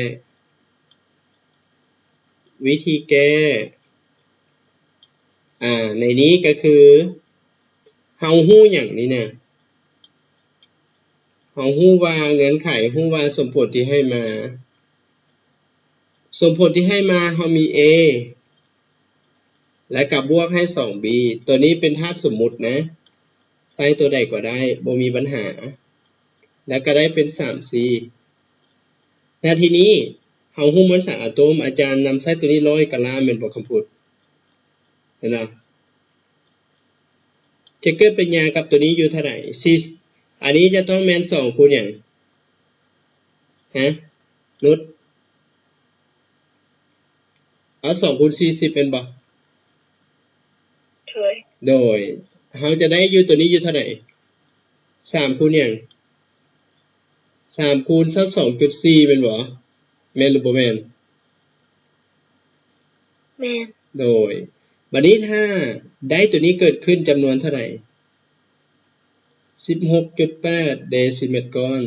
ວິທີແກ້ ອາ ໃນນີ້ກໍຄືເຮົາຮູ້ຫຍັງນີ້ນະ? ເຮົາຮູ້ວ່າເງື່ອນໄຂ, ຮູ້ວ່າສົມຜົນທີ່ໃຫ້ມາ. ສົມຜົນທີ່ໃຫ້ມາ ເຮົາມີ A ແລະກະບວກໃຫ້ສອງ B. ໂຕນີ້ເປັນທາດສົມມຸດນະ, ໃຊ້ໂຕໃດກໍໄດ້ ບໍ່ມີບັນຫາ. ແລະກະໄດ້ເປັນ ສາມ C. ນະ ທີນີ້ເຮົາຮູ້ມວນສານອາໂຕມ, ອາຈານນຳໃຊ້ໂຕນີ້ຮ້ອຍກະລາມແມ່ນບໍ່ຄຳພຸດ? ເຫັນບໍ່? ຈະເກີດປະລິຍາກັບໂຕນີ້ຢູ່ເທົ່າໃດ? ສີ່ ອັນນີ້ຈະຕ້ອງແມ່ນສອງຄູນຫຍັງ? ຮະ? ນຸດ ເອົາ ສອງຄູນສີ່ສິບແມ່ນບໍ່? ໂດຍ. ໂດຍ. ເຮົາຈະໄດ້ຢູ່ໂຕນີ້ຢູ່ເທົ່າໃດ? ສາມຄູນຫຍັງ? ສາມຄູນຊາວສອງຈຸດສີ່ແມ່ນບໍ່? ແມ່ນຫຼືບໍ່ແມ່ນ? ແມ່ນ. ໂດຍ. ບັດນີ້ຖ້າໄດ້ໂຕນີ້ເກີດຂຶ້ນຈຳນວນເທົ່າໃດ? ສິບຫົກຈຸດແປດເດຊິເມັດກ້ອນ.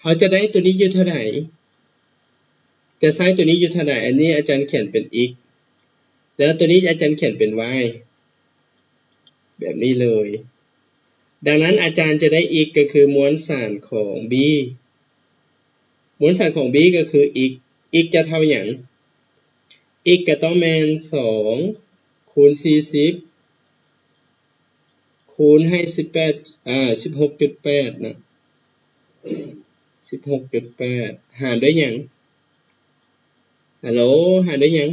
ເຮົາຈະໄດ້ໂຕນີ້ຢູ່ເທົ່າໃດ? ຈະໃຊ້ໂຕນີ້ຢູ່ເທົ່າໃດ? ອັນນີ້ອາຈານຂຽນເປັນ x ແລ້ວໂຕນີ້ອາຈານຂຽນເປັນ y ແບບນີ້ເລີຍ. ດັ່ງນັ້ນອາຈານຈະໄດ້ x ກໍຄືມວນສານຂອງ b. ມວນສານຂອງ b ກໍຄື x. x ຈະເທົ່າຫຍັງ? x ກໍຕ້ອງແມ່ນສອງຄູນສີ່ສິບ ຄູນໃຫ້ສິບແປດ ອ່າ ສິບຫົກຈຸດແປດນະ ສິບຫົກຈຸດແປດ ຫານດ້ວຍຫຍັງ? ຮັລໂຫຼ ຫານດ້ວຍຫຍັງ?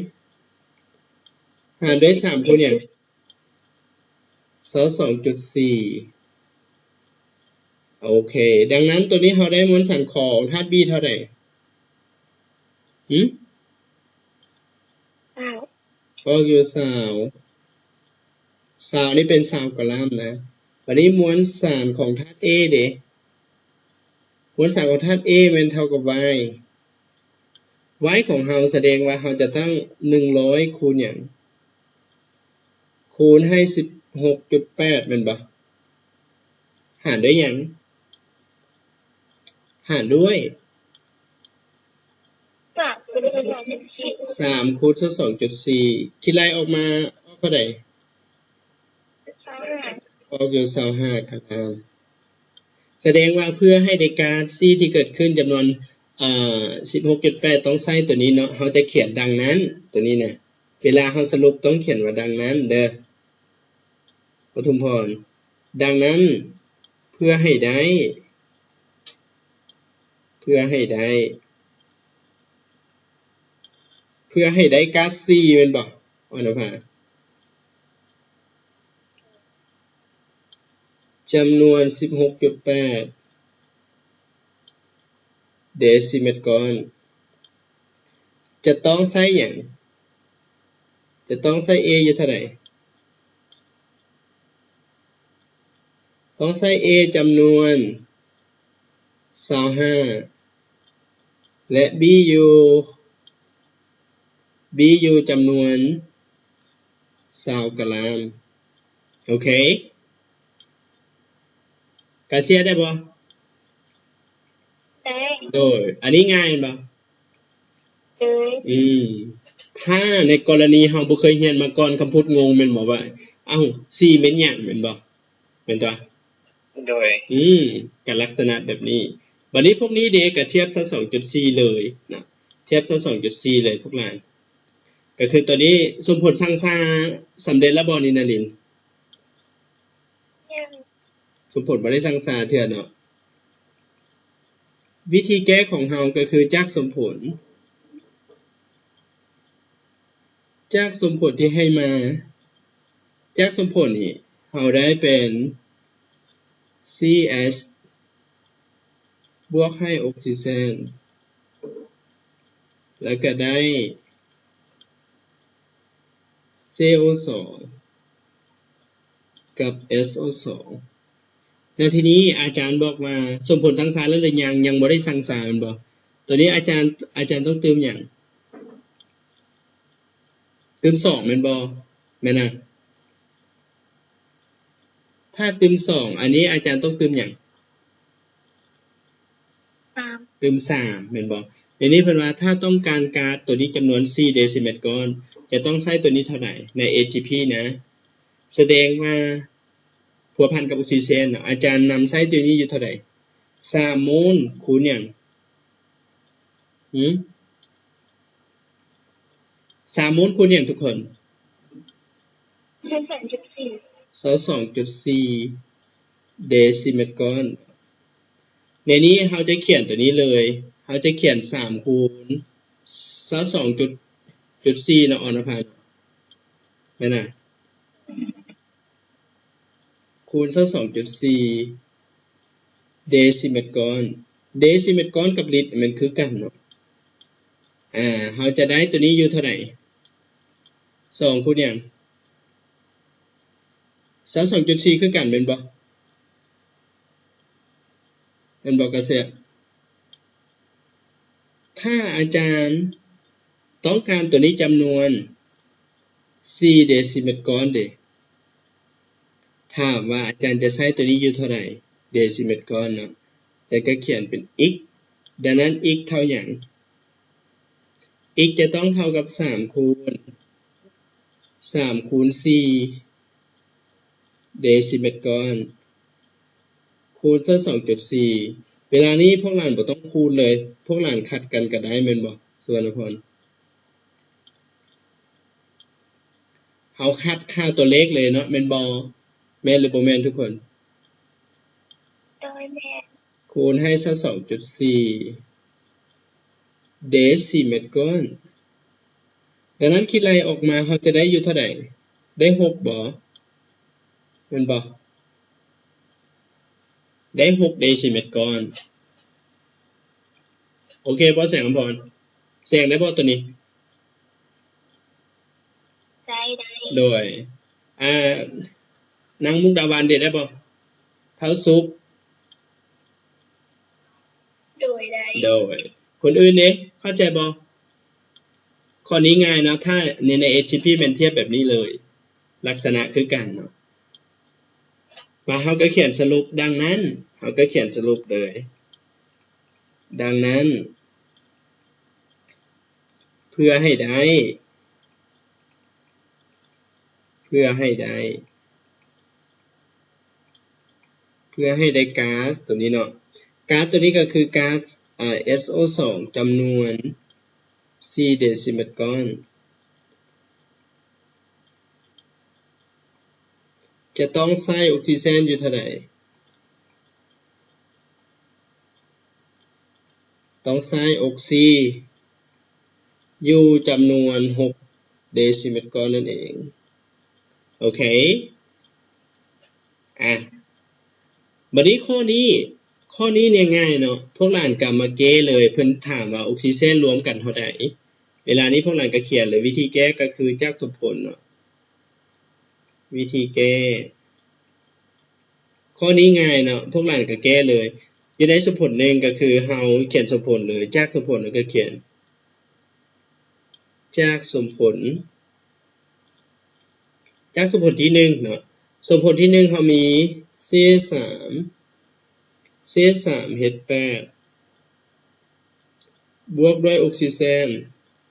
ຫານດ້ວຍສາມຄູນຫຍັງ? ຊາວສອງຈຸດສີ່. ໂອເຄ. ດັ່ງນັ້ນ ໂຕນີ້ເຮົາໄດ້ມວນສານຂອງທາດ b ເທົ່າໃດ? ຫື? ຊາວ. ອອກຢູ່ຊາວ. ຊາວນີ້ເປັນຊາວກະລາມນະ. ບັດນີ້ມວນສານຂອງທາດ A ເດ? ມວນສານຂອງທາດ A ແມ່ນເທົ່າກັບ y. y ຂອງເຮົາສະແດງວ່າເຮົາຈະຕັ້ງໜຶ່ງຮ້ອຍຄູນຫຍັງ? ຄູນໃຫ້ສິບຫົກຈຸດແປດແມ່ນບໍ່? ຫານດ້ວຍຫຍັງ? ຫານດ້ວຍ ສາມ ຄູນຊາວສອງຈຸດສີ່ ຄິດໄລ່ອອກມາອອກເທົ່າໃດ? ຊາວຫ້າ. ອອກຢູ່ຊາວຫ້າກະລາມ. ສະແດງວ່າເພື່ອໃຫ້ໄດ້ກາດ C ທີ່ເກີດຂຶ້ນຈຳນວນ ເອີ ສິບຫົກຈຸດແປດ ຕ້ອງໃຊ້ໂຕນີ້ເນາະ. ເຮົາຈະຂຽນດັ່ງນັ້ນ ໂຕນີ້ນະ. ເວລາເຮົາສະຫຼຸບຕ້ອງຂຽນວ່າດັ່ງນັ້ນເດີ ປະທຸມພອນ. ດັ່ງນັ້ນ ເພື່ອໃຫ້ໄດ້ ເພື່ອໃຫ້ໄດ້ ເພື່ອໃຫ້ໄດ້ກາດ C ແມ່ນບໍ່? ອອນນະພາ ຈຳນວນສິບຫົກຈຸດແປດເດຊິເມັດກ້ອນ ຈະຕ້ອງໃຊ້ຫຍັງ? ຈະຕ້ອງໃຊ້ A ຢູ່ເທົ່າໃດ? ຕ້ອງໃຊ້ A ຈຳນວນຊາວຫ້າ ແລະ B ຢູ່ B ຢູ່ຈຳນວນຊາວກະລາມ. ໂອເຄ ກາເຊຍໄດ້ບໍ່? ໄດ້. ໂດຍ ອັນນີ້ງ່າຍແມ່ນບໍ່? ໂດຍ. ອືມ ຖ້າໃນກໍລະນີເຮົາບໍ່ເຄີຍຮຽນມາກ່ອນ ຄຳພຸດງົງແມ່ນບໍ່ວ່າ ເອົ້າ ສີ່ແມ່ນຫຍັງ ແມ່ນບໍ່? ແມ່ນຕົວະ? ໂດຍ. ອືມ ກະລັກສະນະແບບນີ້. ບັດນີ້ພວກນີ້ເດ ກະທຽບຊາວສອງຈຸດສີ່ເລີຍນະ ທຽບຊາວສອງຈຸດສີ່ເລີຍພວກຫຼານ. ກະຄືຕົວນີ້ສົມຜົນສັງສາສຳເລັດແລ້ວບໍ່ນີ້ນະລິນ? ຍັງ. ສົມຜົນບໍ່ໄດ້ສັງສາເທື່ອເນາະ. ວິທີແກ້ຂອງເຮົາກະຄືຈາກສົມຜົນ ຈາກສົມຜົນທີ່ໃຫ້ມາ ຈາກສົມຜົນນີ້ ເຮົາໄດ້ເປັນ C H ບວກໃຫ້ອົກຊີເຈນ ແລ້ວກະໄດ້ C O ສອງ ກັບ S O ສອງ. ແລ້ວທີນີ້ອາຈານບອກວ່າ ສົມຜົນສັງສາແລ້ວຫຼືຍັງ? ຍັງບໍ່ໄດ້ສັງສາແມ່ນບໍ່? ຕົວນີ້ອາຈານ ອາຈານຕ້ອງຕື່ມຫຍັງ? ຕື່ມສອງແມ່ນບໍ່? ແມ່ນນະ? ຖ້າຕື່ມສອງ ອັນນີ້ອາຈານຕ້ອງຕື່ມຫຍັງ? ສາມ. ຕື່ມສາມແມ່ນບໍ່? ດຽວນີ້ເພິ່ນວ່າ ຖ້າຕ້ອງການກາດຕົວນີ້ຈຳນວນສີ່ເດຊິເມັດກ້ອນ ຈະຕ້ອງໃຊ້ຕົວນີ້ເທົ່າໃດ? ໃນ A T P ນະ ສະແດງວ່າພົວພັນກັບອົກຊີເຈນເນາະ ອາຈານນຳໃຊ້ຕົວນີ້ຢູ່ເທົ່າໃດ? ສາມໂມນຄູນຫຍັງ? ຫື? ສາມໂມນຄູນຫຍັງທຸກຄົນ? ຊາວສອງຈຸດສີ່ ຊາວສອງຈຸດສີ່ເດຊິເມັດກ້ອນ. ໃນນີ້ເຮົາຈະຂຽນຕົວນີ້ເລີຍ ເຮົາຈະຂຽນສາມຄູນຊາວສອງຈຸດສີ່ເນາະ ອອນນະພາ ແມ່ນນະ? ຄູນຊາວສອງຈຸດສີ່ເດຊິເມັດກ້ອນ. ເດຊິເມັດກ້ອນກັບລິດແມ່ນຄືກັນເນາະ. ອາ ເຮົາຈະໄດ້ຕົວນີ້ຢູ່ເທົ່າໃດ? ສອງຄູນຫຍັງ? ຊາວສອງຈຸດສີ່ຄືກັນແມ່ນບໍ່? ແມ່ນບໍ່ກະເຊຍ? ຖ້າອາຈານຕ້ອງການຕົວນີ້ຈຳນວນສີ່ເດຊິເມັດກ້ອນເດ ຖາມວ່າອາຈານຈະໃຊ້ຕົວນີ້ຢູ່ເທົ່າໃດເດຊິເມັດກ້ອນເນາະ? ອາຈານກະຂຽນເປັນ x ດັ່ງນັ້ນ x ເທົ່າຫຍັງ? x ຈະຕ້ອງເທົ່າກັບສາມຄູນ ສາມຄູນສີ່ເດຊິເມັດກ້ອນ ຄູນຊາວສອງຈຸດສີ່. ເວລານີ້ພວກຫຼານບໍ່ຕ້ອງຄູນເລີຍ ພວກຫຼານຂັດກັນກະໄດ້ແມ່ນບໍ່ ສຸວັນນະພອນ? ເຮົາຂັດຄ່າຕົວເລກເລີຍເນາະ ແມ່ນບໍ່? ແມ່ນຫຼືບໍ່ແມ່ນທຸກຄົນ? ໂດຍ ແມ່ນ. ຄູນໃຫ້ຊາວສອງຈຸດສີ່ເດຊິເມັດກ້ອນ. ດັ່ງນັ້ນຄິດໄລ່ອອກມາເຮົາຈະໄດ້ຢູ່ເທົ່າໃດ? ໄດ້ຫົກບໍ່? ແມ່ນບໍ່? ໄດ້ຫົກເດຊິເມັດກ້ອນ. ໂອເຄບໍ່ ແສງອຳພອນ? ແສງໄດ້ບໍ່ຕົວນີ້? ໄດ້ ໄດ້. ໂດຍ ອາ ນາງມຸກດາວັນເດ ໄດ້ບໍ່? ທ້າວສຸກ? ໂດຍ ໄດ້. ໂດຍ ຄົນອື່ນເດ ເຂົ້າໃຈບໍ່? ຂໍ້ນີ້ງ່າຍເນາະ ຖ້າໃນ ໃນ ເອສຈີພີ ແມ່ນທຽບແບບນີ້ເລີຍ ລັກສະນະຄືກັນເນາະ. ມາ ເຮົາກະຂຽນສະຫຼຸບ ດັ່ງນັ້ນ ເຮົາກະຂຽນສະຫຼຸບເລີຍ ດັ່ງນັ້ນ ເພື່ອໃຫ້ໄດ້ ເພື່ອໃຫ້ໄດ້ ເພື່ອໃຫ້ໄດ້ກາສຕົວນີ້ເນາະ ກາສຕົວນີ້ກະຄືກາສ ອາ ເອສໂອສອງ ຈຳນວນສີ່ເດຊິເມັດກ້ອນ ຈະຕ້ອງໃຊ້ອົກຊີເຈນຢູ່ເທົ່າໃດ? ຕ້ອງໃຊ້ອົກຊີຢູ່ຈຳນວນຫົກ ເດຊິເມັດກ້ອນນັ້ນເອງ. ໂອເຄ ອ່ະ ບັດນີ້ຂໍ້ນີ້ ຂໍ້ນີ້ນີ້ງ່າຍເນາະ ພວກຫຼານກະມາແກ້ເລີຍ. ເພິ່ນຖາມວ່າອົກຊີເຈນລວມກັນເທົ່າໃດ? ເວລານີ້ພວກຫຼານກະຂຽນເລີຍ. ວິທີແກ້ກະຄືຈາກສົມຜົນເນາະ. ວິທີແກ້ ຂໍ້ນີ້ງ່າຍເນາະ ພວກຫຼານກະແກ້ເລີຍ. ຢູ່ໃນສົມຜົນໜຶ່ງກະຄືເຮົາຂຽນສົມຜົນເລີຍ ຈາກສົມຜົນເຮົາກະຂຽນ ຈາກສົມຜົນ ຈາກສົມຜົນທີໜຶ່ງເນາະ. ສົມຜົນທີໜຶ່ງເຮົາມີ ເຊສາມ ເຊສາມເຮັດແປດ ບວກດ້ວຍອົກຊີເຈນ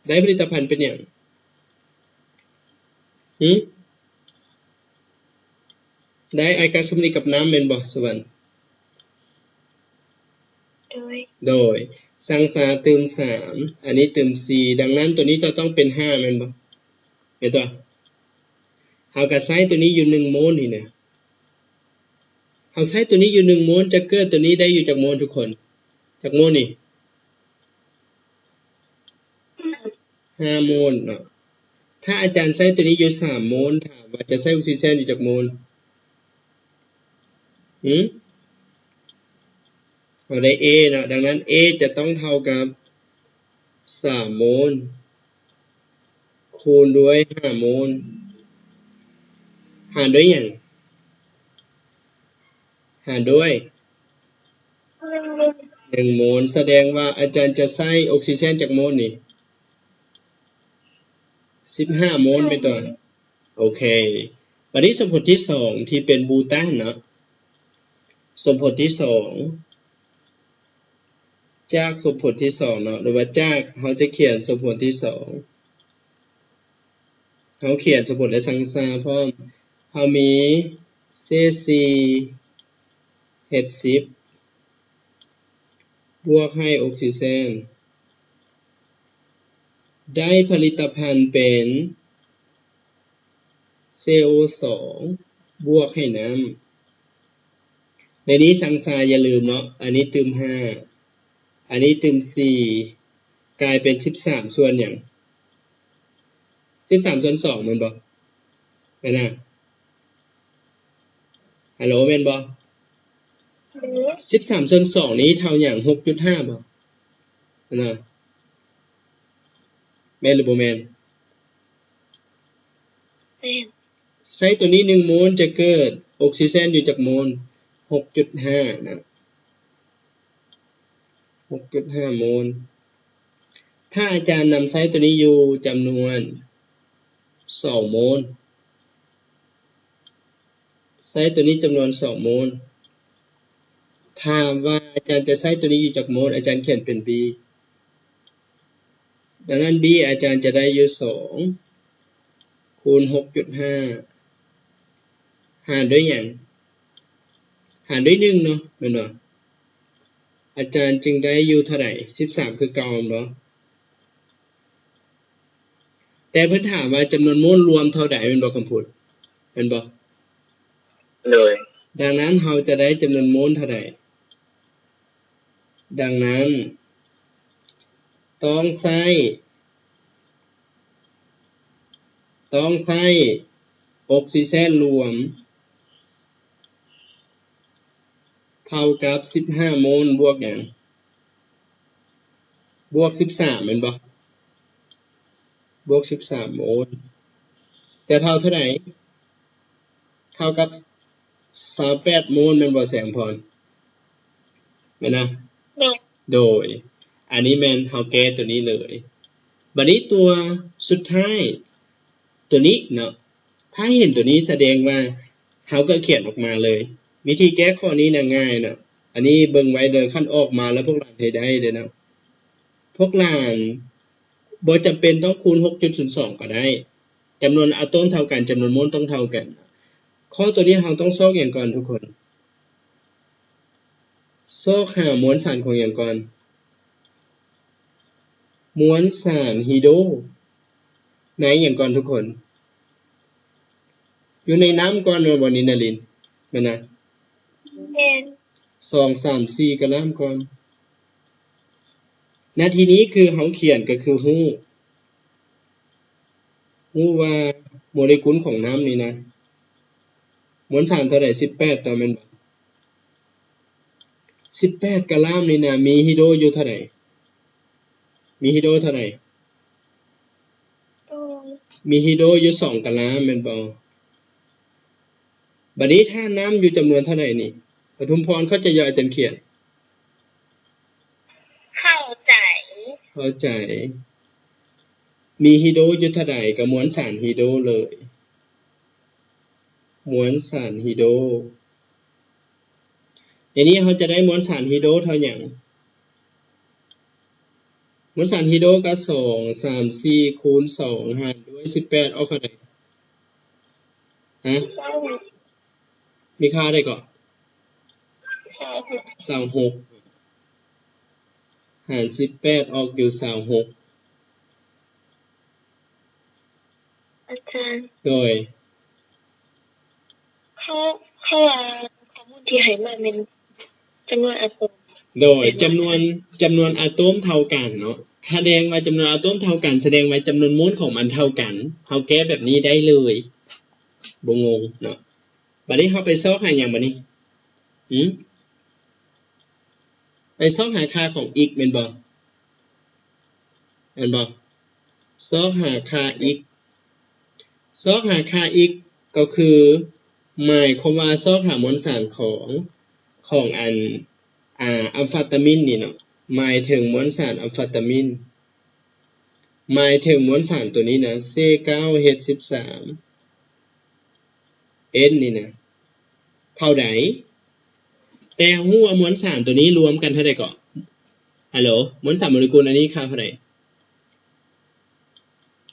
ໄດ້ຜະລິດຕະພັນເປັນຫຍັງ? ຫື? ໄດ້ອາຍກາຊຳລະນິດກັບນ້ຳແມ່ນບໍ່ ສະຫວັນ? ໂດຍ ໂດຍ ສັງຊາຕື່ມສາມ ອັນນີ້ຕື່ມສີ່ ດັ່ງນັ້ນໂຕນີ້ຈະຕ້ອງເປັນຫ້າແມ່ນບໍ່? ແມ່ນຕົວະ? ເຮົາກະໃຊ້ໂຕນີ້ຢູ່ໜຶ່ງໂມນນີ້ນະ ເຮົາໃຊ້ໂຕນີ້ຢູ່ໜຶ່ງໂມນ ຈະເກີດໂຕນີ້ໄດ້ຢູ່ຈັກໂມນທຸກຄົນ? ຈັກໂມນນີ້? ຫ້າໂມນເນາະ. ຖ້າອາຈານໃຊ້ໂຕນີ້ຢູ່ສາມໂມນ ຖາມວ່າຈະໃຊ້ອົກຊີເຈນຢູ່ຈັກໂມນ? ຫື? ເຮົາໄດ້ A ເນາະ ດັ່ງນັ້ນ A ຈະຕ້ອງເທົ່າກັບສາມໂມນ ຄູນດ້ວຍຫ້າໂມນ ຫານດ້ວຍຫຍັງ? ຫານດ້ວຍໜຶ່ງໂມນ ສະແດງວ່າອາຈານຈະໃຊ້ອົກຊີເຈນຈັກໂມນນີ້? ສິບຫ້າໂມນແມ່ນຕົວະ? ໂອເຄ ບາດນີ້ສົມຜົນທີສອງທີ່ເປັນບູຕານເນາະ ສົມຜົນທີສອງ ຈາກສົມຜົນທີສອງເນາະ ຫຼືວ່າຈາກ ເຮົາຈະຂຽນສົມຜົນທີສອງ ເຮົາຂຽນສົມຜົນແລະສັງຊາພ້ອມ ເຮົາມີ ເຊສີ່ ເຮັດສິບ ບວກໃຫ້ອົກຊີເຈນ ໄດ້ຜະລິດຕະພັນເປັນ ເຊໂອສອງ ບວກໃຫ້ນ້ຳ. ໃນນີ້ສັງຊາຢ່າລືມເນາະ ອັນນີ້ຕື່ມຫ້າ ອັນນີ້ຕື່ມສີ່ ກາຍເປັນສິບສາມສ່ວນຫຍັງ? ສິບສາມສ່ວນສອງແມ່ນບໍ່? ແມ່ນນະ? ຮັລໂຫຼ ແມ່ນບໍ່? ສິບສາມສ່ວນສອງນີ້ເທົ່າຫຍັງ? ຫົກຈຸດຫ້າບໍ່? ແມ່ນນະ? ແມ່ນຫຼືບໍ່ແມ່ນ? ແມ່ນ. ໃຊ້ໂຕນີ້ໜຶ່ງໂມນຈະເກີດອົກຊີເຈນຢູ່ຈັກໂມນ? ຫົກຈຸດຫ້ານະ ຫົກຈຸດຫ້າໂມນ. ຖ້າອາຈານນຳໃຊ້ໂຕນີ້ຢູ່ຈຳນວນສອງໂມນ ໃຊ້ໂຕນີ້ຈຳນວນສອງໂມນ ຖາມວ່າອາຈານຈະໃຊ້ໂຕນີ້ຢູ່ຈັກໂມນ? ອາຈານຂຽນເປັນ B ດັ່ງນັ້ນ B ອາຈານຈະໄດ້ຢູ່ສອງຄູນຫົກຈຸດຫ້າ ຫານດ້ວຍຫຍັງ? ຫານດ້ວຍໜຶ່ງເນາະ ແມ່ນບໍ່? ອາຈານຈຶ່ງໄດ້ຢູ່ເທົ່າໃດ? ສິບສາມຄືເກົ່າແມ່ນບໍ່? ແຕ່ເພິ່ນຖາມວ່າຈຳນວນໂມນລວມເທົ່າໃດແມ່ນບໍ່ ຄຳພຸດ ແມ່ນບໍ່? ໂດຍ. ດັ່ງນັ້ນເຮົາຈະໄດ້ຈຳນວນໂມນເທົ່າໃດ? ດັ່ງນັ້ນ ຕ້ອງໃຊ້ ຕ້ອງໃຊ້ອົກຊີເຈນລວມ ເທົ່າກັບສິບຫ້າໂມນບວກຫຍັງ? ບວກສິບສາມແມ່ນບໍ່? ບວກສິບສາມໂມນ ຈະເທົ່າເທົ່າໃດ? ເທົ່າກັບຊາວແປດໂມນແມ່ນບໍ່ ແສງພອນ? ແມ່ນນະ? ແມ່ນ. ໂດຍ ອັນນີ້ແມ່ນເຮົາແກ້ຕົວນີ້ເລີຍ. ບັດນີ້ຕົວສຸດທ້າຍ ຕົວນີ້ເນາະ ຖ້າເຫັນຕົວນີ້ສະແດງວ່າເຮົາກໍຂຽນອອກມາເລີຍ. ວິທີແກ້ຂໍ້ນີ້ນະງ່າຍເນາະ ອັນນີ້ເບິ່ງໄວ້ເດີ ຄັນອອກມາແລ້ວພວກຫຼານໃຫ້ໄດ້ເດີເນາະ. ພວກຫຼານບໍ່ຈຳເປັນຕ້ອງຄູນຫົກຈຸດສູນສອງກໍໄດ້ ຈຳນວນອາໂຕມເທົ່າກັນ ຈຳນວນໂມນຕ້ອງເທົ່າກັນ. ຂໍ້ຕົວນີ້ເຮົາຕ້ອງຊອກຫຍັງກ່ອນທຸກຄົນ? ຊອກຫາມວນສານຂອງຫຍັງກ່ອນ? ມວນສານຮີໂດ ໃນຫຍັງກ່ອນທຸກຄົນ? ຢູ່ໃນນ້ຳກ່ອນແມ່ນບໍ່ ນິນນາລິນ? ແມ່ນນະ? ແມ່ນ. ສອງ ສາມ ສີ່ ກະນ້ຳກ່ອນ. ນາທີນີ້ຄືເຮົາຂຽນກໍຄືຮູ້ ຮູ້ວ່າໂມເລກຸນຂອງນ້ຳນີ້ນະ ມວນສານເທົ່າໃດ? ສິບແປດ ຕົວແມ່ນບໍ່? ສິບແປດກະລາມນີ້ນະ ມີຮີໂດຢູ່ເທົ່າໃດ? ມີຮີໂດເທົ່າໃດ? ໂດຍ ມີຮີໂດຢູ່ສອງກະລາມແມ່ນບໍ່? ບັດນີ້ຖ້ານ້ຳຢູ່ຈຳນວນເທົ່າໃດນີ້? ປະທຸມພອນເຂົ້າໃຈຢູ່ອາຈານຂຽນ? ເຂົ້າໃຈ ເຂົ້າໃຈ. ມີຮີໂດຢູ່ເທົ່າໃດ? ກໍມວນສານຮີໂດເລີຍ ມວນສານຮີໂດ. ໃນນີ້ເຮົາຈະໄດ້ມວນສານຮີໂດເທົ່າຫຍັງ? ມວນສານຮີໂດກໍ ສອງ ສາມ ສີ່ ຄູນ ສອງ ຫານດ້ວຍ ສິບແປດ ອອກເທົ່າໃດ? ຮະ? ຊາວຫົກ ມີຄ່າເທົ່າໃດເກາະ? ຊາວຫົກ ຊາວຫົກ ຫານ ສິບແປດ ອອກຢູ່ ຊາວຫົກ. ອາຈານ ໂດຍ ເຂົາ ເຂົາວ່າຂໍ້ມູນທີ່ໃຫ້ມາແມ່ນຈຳນວນອາໂຕມ ໂດຍ ຈຳນວນ ຈຳນວນອາໂຕມເທົ່າກັນເນາະ ສະແດງວ່າຈຳນວນອາໂຕມເທົ່າກັນ ສະແດງວ່າຈຳນວນໂມນຂອງມັນເທົ່າກັນ. ເຮົາແກ້ແບບນີ້ໄດ້ເລີຍ ບໍ່ງົງເນາະ. ບັດນີ້ເຮົາໄປຊອກຫາຫຍັງບັດນີ້? ຫື? ໄປຊອກຫາຄ່າຂອງ x ແມ່ນບໍ່? ແມ່ນບໍ່? ຊອກຫາຄ່າ x ຊອກຫາຄ່າ x ກໍຄື ໝາຍຄວາມວ່າຊອກຫາມວນສານຂອງ ຂອງອັນ ອາ ອຳຟາຕາມິນນີ້ເນາະ ໝາຍເຖິງມວນສານອຳຟາຕາມິນ ໝາຍເຖິງມວນສານໂຕນີ້ນະ ເຊເກົ້າ ເອັດສິບສາມ N ນີ້ນະ ເທົ່າໃດ? ແຕ່ຮູ້ວ່າມວນສານໂຕນີ້ລວມກັນເທົ່າໃດເກາະ? ຮັລໂຫຼ ມວນສານໂມເລກຸນອັນນີ້ຄ່າເທົ່າໃດ?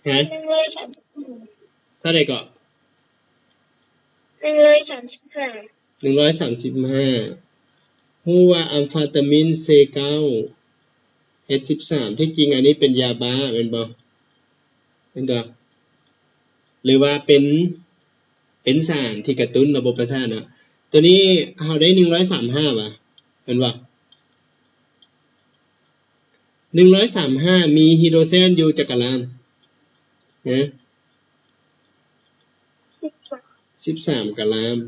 ຮະ? ໜຶ່ງຮ້ອຍສາມສິບຫ້າ ເທົ່າໃດເກາະ? ໜຶ່ງຮ້ອຍສາມສິບຫ້າ ໜຶ່ງຮ້ອຍສາມສິບຫ້າ. ຮູ້ວ່າອຳຟາຕາມິນ ເຊເກົ້າ ເອັດສິບສາມ ທີ່ຈິງອັນນີ້ເປັນຢາບ້າແມ່ນບໍ່? ແມ່ນບໍ່? ຫຼືວ່າເປັນ ເປັນສານທີ່ກະຕຸ້ນລະບົບປະສາດເນາະ. ໂຕນີ້ເຮົາໄດ້ໜຶ່ງຮ້ອຍສາມສິບຫ້າຫວາ? ແມ່ນບໍ່? ໜຶ່ງຮ້ອຍສາມສິບຫ້າ ມີຮີໂດຣເຊນຢູ່ຈັກກະລາມ? ຮະ? ສິບສາມ ສິບສາມກະລາມ.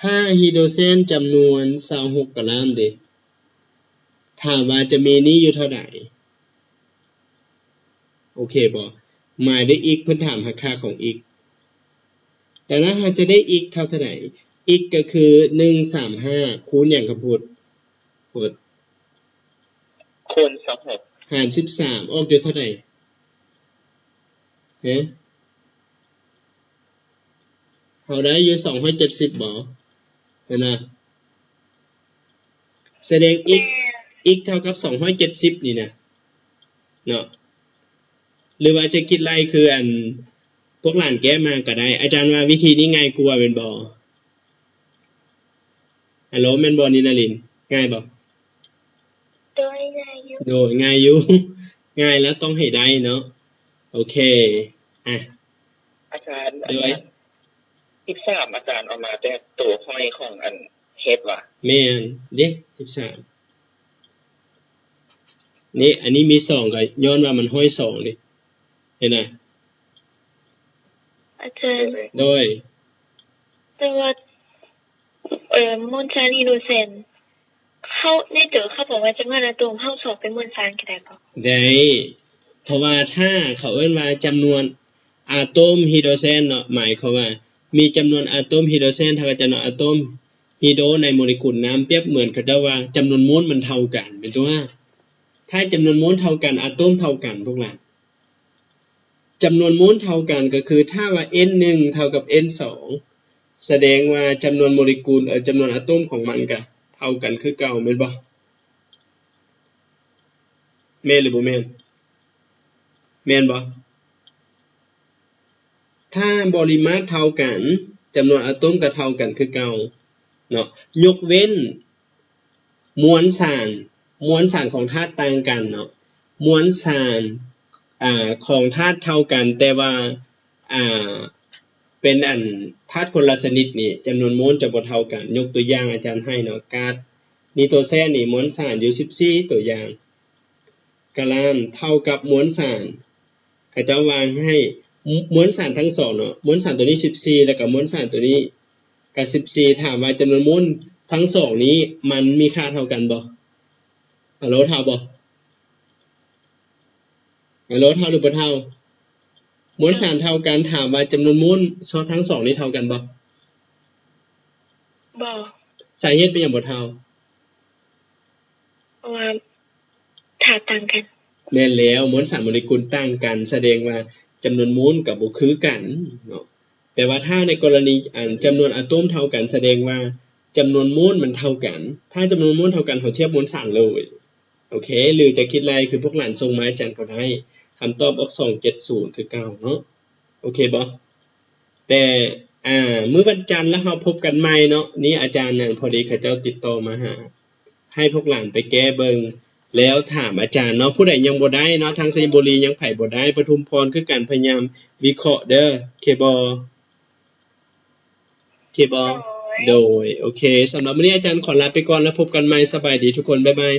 ຖ້າຮີໂດຣເຊນຈຳນວນຊາວຫົກກະລາມເດ? ຖາມວ່າຈະມີນີ້ຢູ່ເທົ່າໃດ? ໂອເຄບໍ່? ໝາຍດ້ວຍ x ເພິ່ນຖາມຫາຄ່າຂອງ x. ດັ່ງນັ້ນເຮົາຈະໄດ້ x ເທົ່າເທົ່າໃດ? x ກໍຄື ໜຶ່ງສາມຫ້າ ຄູນຫຍັງຄຳພຸດ? ພຸດ ຄູນຊາວຫົກ ຫານສິບສາມ ອອກຢູ່ເທົ່າໃດ? ຮະ? ເຮົາໄດ້ຢູ່ສອງຮ້ອຍເຈັດສິບບໍ່? ເຫັນບໍ່? ສະແດງ x x ເທົ່າກັບສອງຮ້ອຍເຈັດສິບນີ້ນະ ເນາະ. ຫຼືວ່າຈະຄິດໄລ່ຄືອັນພວກຫຼານແກ້ມາກໍໄດ້. ອາຈານວ່າວິທີນີ້ງ່າຍກວ່າແມ່ນບໍ່? ຮັລໂຫຼ ແມ່ນບໍ່ນິນາລິນ? ງ່າຍບໍ່? ໂດຍ ງ່າຍຢູ່ ໂດຍ ງ່າຍຢູ່ ງ່າຍແລ້ວຕ້ອງໃຫ້ໄດ້ເນາະ. ໂອເຄ ອ່ະ ອາຈານ ອາຈານ ໂດຍ ສິບສາມ ອາຈານເອົາມາແຕ່ໂຕຫ້ອຍຂອງອັນເຮັດຫວາ? ແມ່ນເດ້ ສິບສາມ ນີ້ ອັນນີ້ມີສອງ ກໍຍ້ອນວ່າມັນຫ້ອຍສອງເດ້ ເຫັນນະ? ອາຈານ ໂດຍ ແຕ່ວ່າ ເອີ ມວນສານຮີໂດຣເຊນ ເຂົາ ໃນໂຈດເຂົາບອກວ່າຈຳນວນອາໂຕມ ເຮົາສອບເປັນມວນສານກໍໄດ້ບໍ່? ໄດ້ ເພາະວ່າຖ້າເຂົາເອີ້ນວ່າຈຳນວນອາໂຕມຮີໂດຣເຊນເນາະ ໝາຍຄວາມວ່າມີຈຳນວນອາໂຕມຮີໂດຣເຊນເທົ່າກັບຈຳນວນອາໂຕມຮີໂດຣໃນໂມເລກຸນນ້ຳ ປຽບເໝືອນເຂົາເຈົ້າວ່າຈຳນວນໂມນມັນເທົ່າກັນ ແມ່ນຕົວະ? ຖ້າຈຳນວນໂມນເທົ່າກັນ ອາໂຕມເທົ່າກັນ ພວກຫຼານ ຈຳນວນໂມນເທົ່າກັນ ກໍຄືຖ້າວ່າ N ໜຶ່ງເທົ່າກັບ N ສອງ ສະແດງວ່າຈຳນວນໂມເລກຸນ ເອີ ຈຳນວນອາໂຕມຂອງມັນກະເທົ່າກັນຄືເກົ່າ ແມ່ນບໍ່? ແມ່ນຫຼືບໍ່ແມ່ນ? ແມ່ນບໍ່? ຖ້າບໍລິມາດເທົ່າກັນ ຈຳນວນອາໂຕມກໍເທົ່າກັນຄືເກົ່າເນາະ ຍົກເວັ້ນ ມວນສານ ມວນສານຂອງທາດຕ່າງກັນເນາະ ມວນສານ ອ່າ ຂອງທາດເທົ່າກັນ ແຕ່ວ່າ ອ່າ ເປັນອັນທາດຄົນລະຊະນິດນີ້ ຈຳນວນໂມນຈະບໍ່ເທົ່າກັນ. ຍົກຕົວຢ່າງອາຈານໃຫ້ເນາະ ກາດນີໂຕແຊນນີ້ ມວນສານຢູ່ສິບສີ່ຕົວຢ່າງ ກະລາມ ເທົ່າກັບມວນສານ ເຂົາເຈົ້າວ່າໃຫ້ມ- ມວນສານທັງສອງເນາະ ມວນສານຕົວນີ້ສິບສີ່ ແລ້ວກໍມວນສານຕົວນີ້ກໍສິບສີ່ ຖາມວ່າຈຳນວນໂມນທັງສອງນີ້ມັນມີຄ່າເທົ່າກັນບໍ່? ຮັລໂຫຼ ເທົ່າບໍ່? ຮັລໂຫຼ ເທົ່າຫຼືບໍ່ເທົ່າ? ມວນສານເທົ່າກັນ ຖາມວ່າຈຳນວນໂມນທັງສອງນີ້ເທົ່າກັນບໍ່? ບໍ່. ສາເຫດເປັນຫຍັງບໍ່ເທົ່າ? ເພາະວ່າ ຖ້າຕ່າງກັນ. ແມ່ນແລ້ວ ມວນສານໂມເລກຸນຕ່າງກັນ ສະແດງວ່າຈຳນວນໂມນກໍບໍ່ຄືກັນເນາະ. ແຕ່ວ່າຖ້າໃນກໍລະນີ ອັນ ຈຳນວນອາໂຕມເທົ່າກັນ ສະແດງວ່າຈຳນວນໂມນມັນເທົ່າກັນ. ຖ້າຈຳນວນໂມນເທົ່າກັນ ເຮົາທຽບມວນສານເລີຍ. ໂອເຄ ຫຼືຈະຄິດໄລ່ຄືພວກຫຼານສົ່ງມາໃຫ້ອາຈານກໍໄດ້. ຄຳຕອບອອກ ສອງເຈັດສູນ ຄືເກົ່າເນາະ. ໂອເຄບໍ່? ແຕ່ ອ່າ ມື້ວັນຈັນລະເຮົາພົບກັນໃໝ່ເນາະ. ນີ້ອາຈານນັ້ນ ພໍດີເຂົາເຈົ້າຕິດຕໍ່ມາຫາ ໃຫ້ພວກຫຼານໄປແກ້ເບິ່ງ ແລ້ວຖາມອາຈານເນາະ. ຜູ້ໃດຍັງບໍ່ໄດ້ເນາະ ທາງໄຊຍະບູລີຍັງໃຜບໍ່ໄດ້ ປະທຸມພອນຄືກັນ ພະຍາຍາມວິເຄາະເດີ. ໂອເຄບໍ່? ໂອເຄບໍ່? ໂດຍ. ໂດຍ ໂອເຄ ສຳລັບມື້ນີ້ອາຈານຂໍລາໄປກ່ອນ ແລ້ວພົບກັນໃໝ່. ສະບາຍດີທຸກຄົນ ບາຍບາຍ.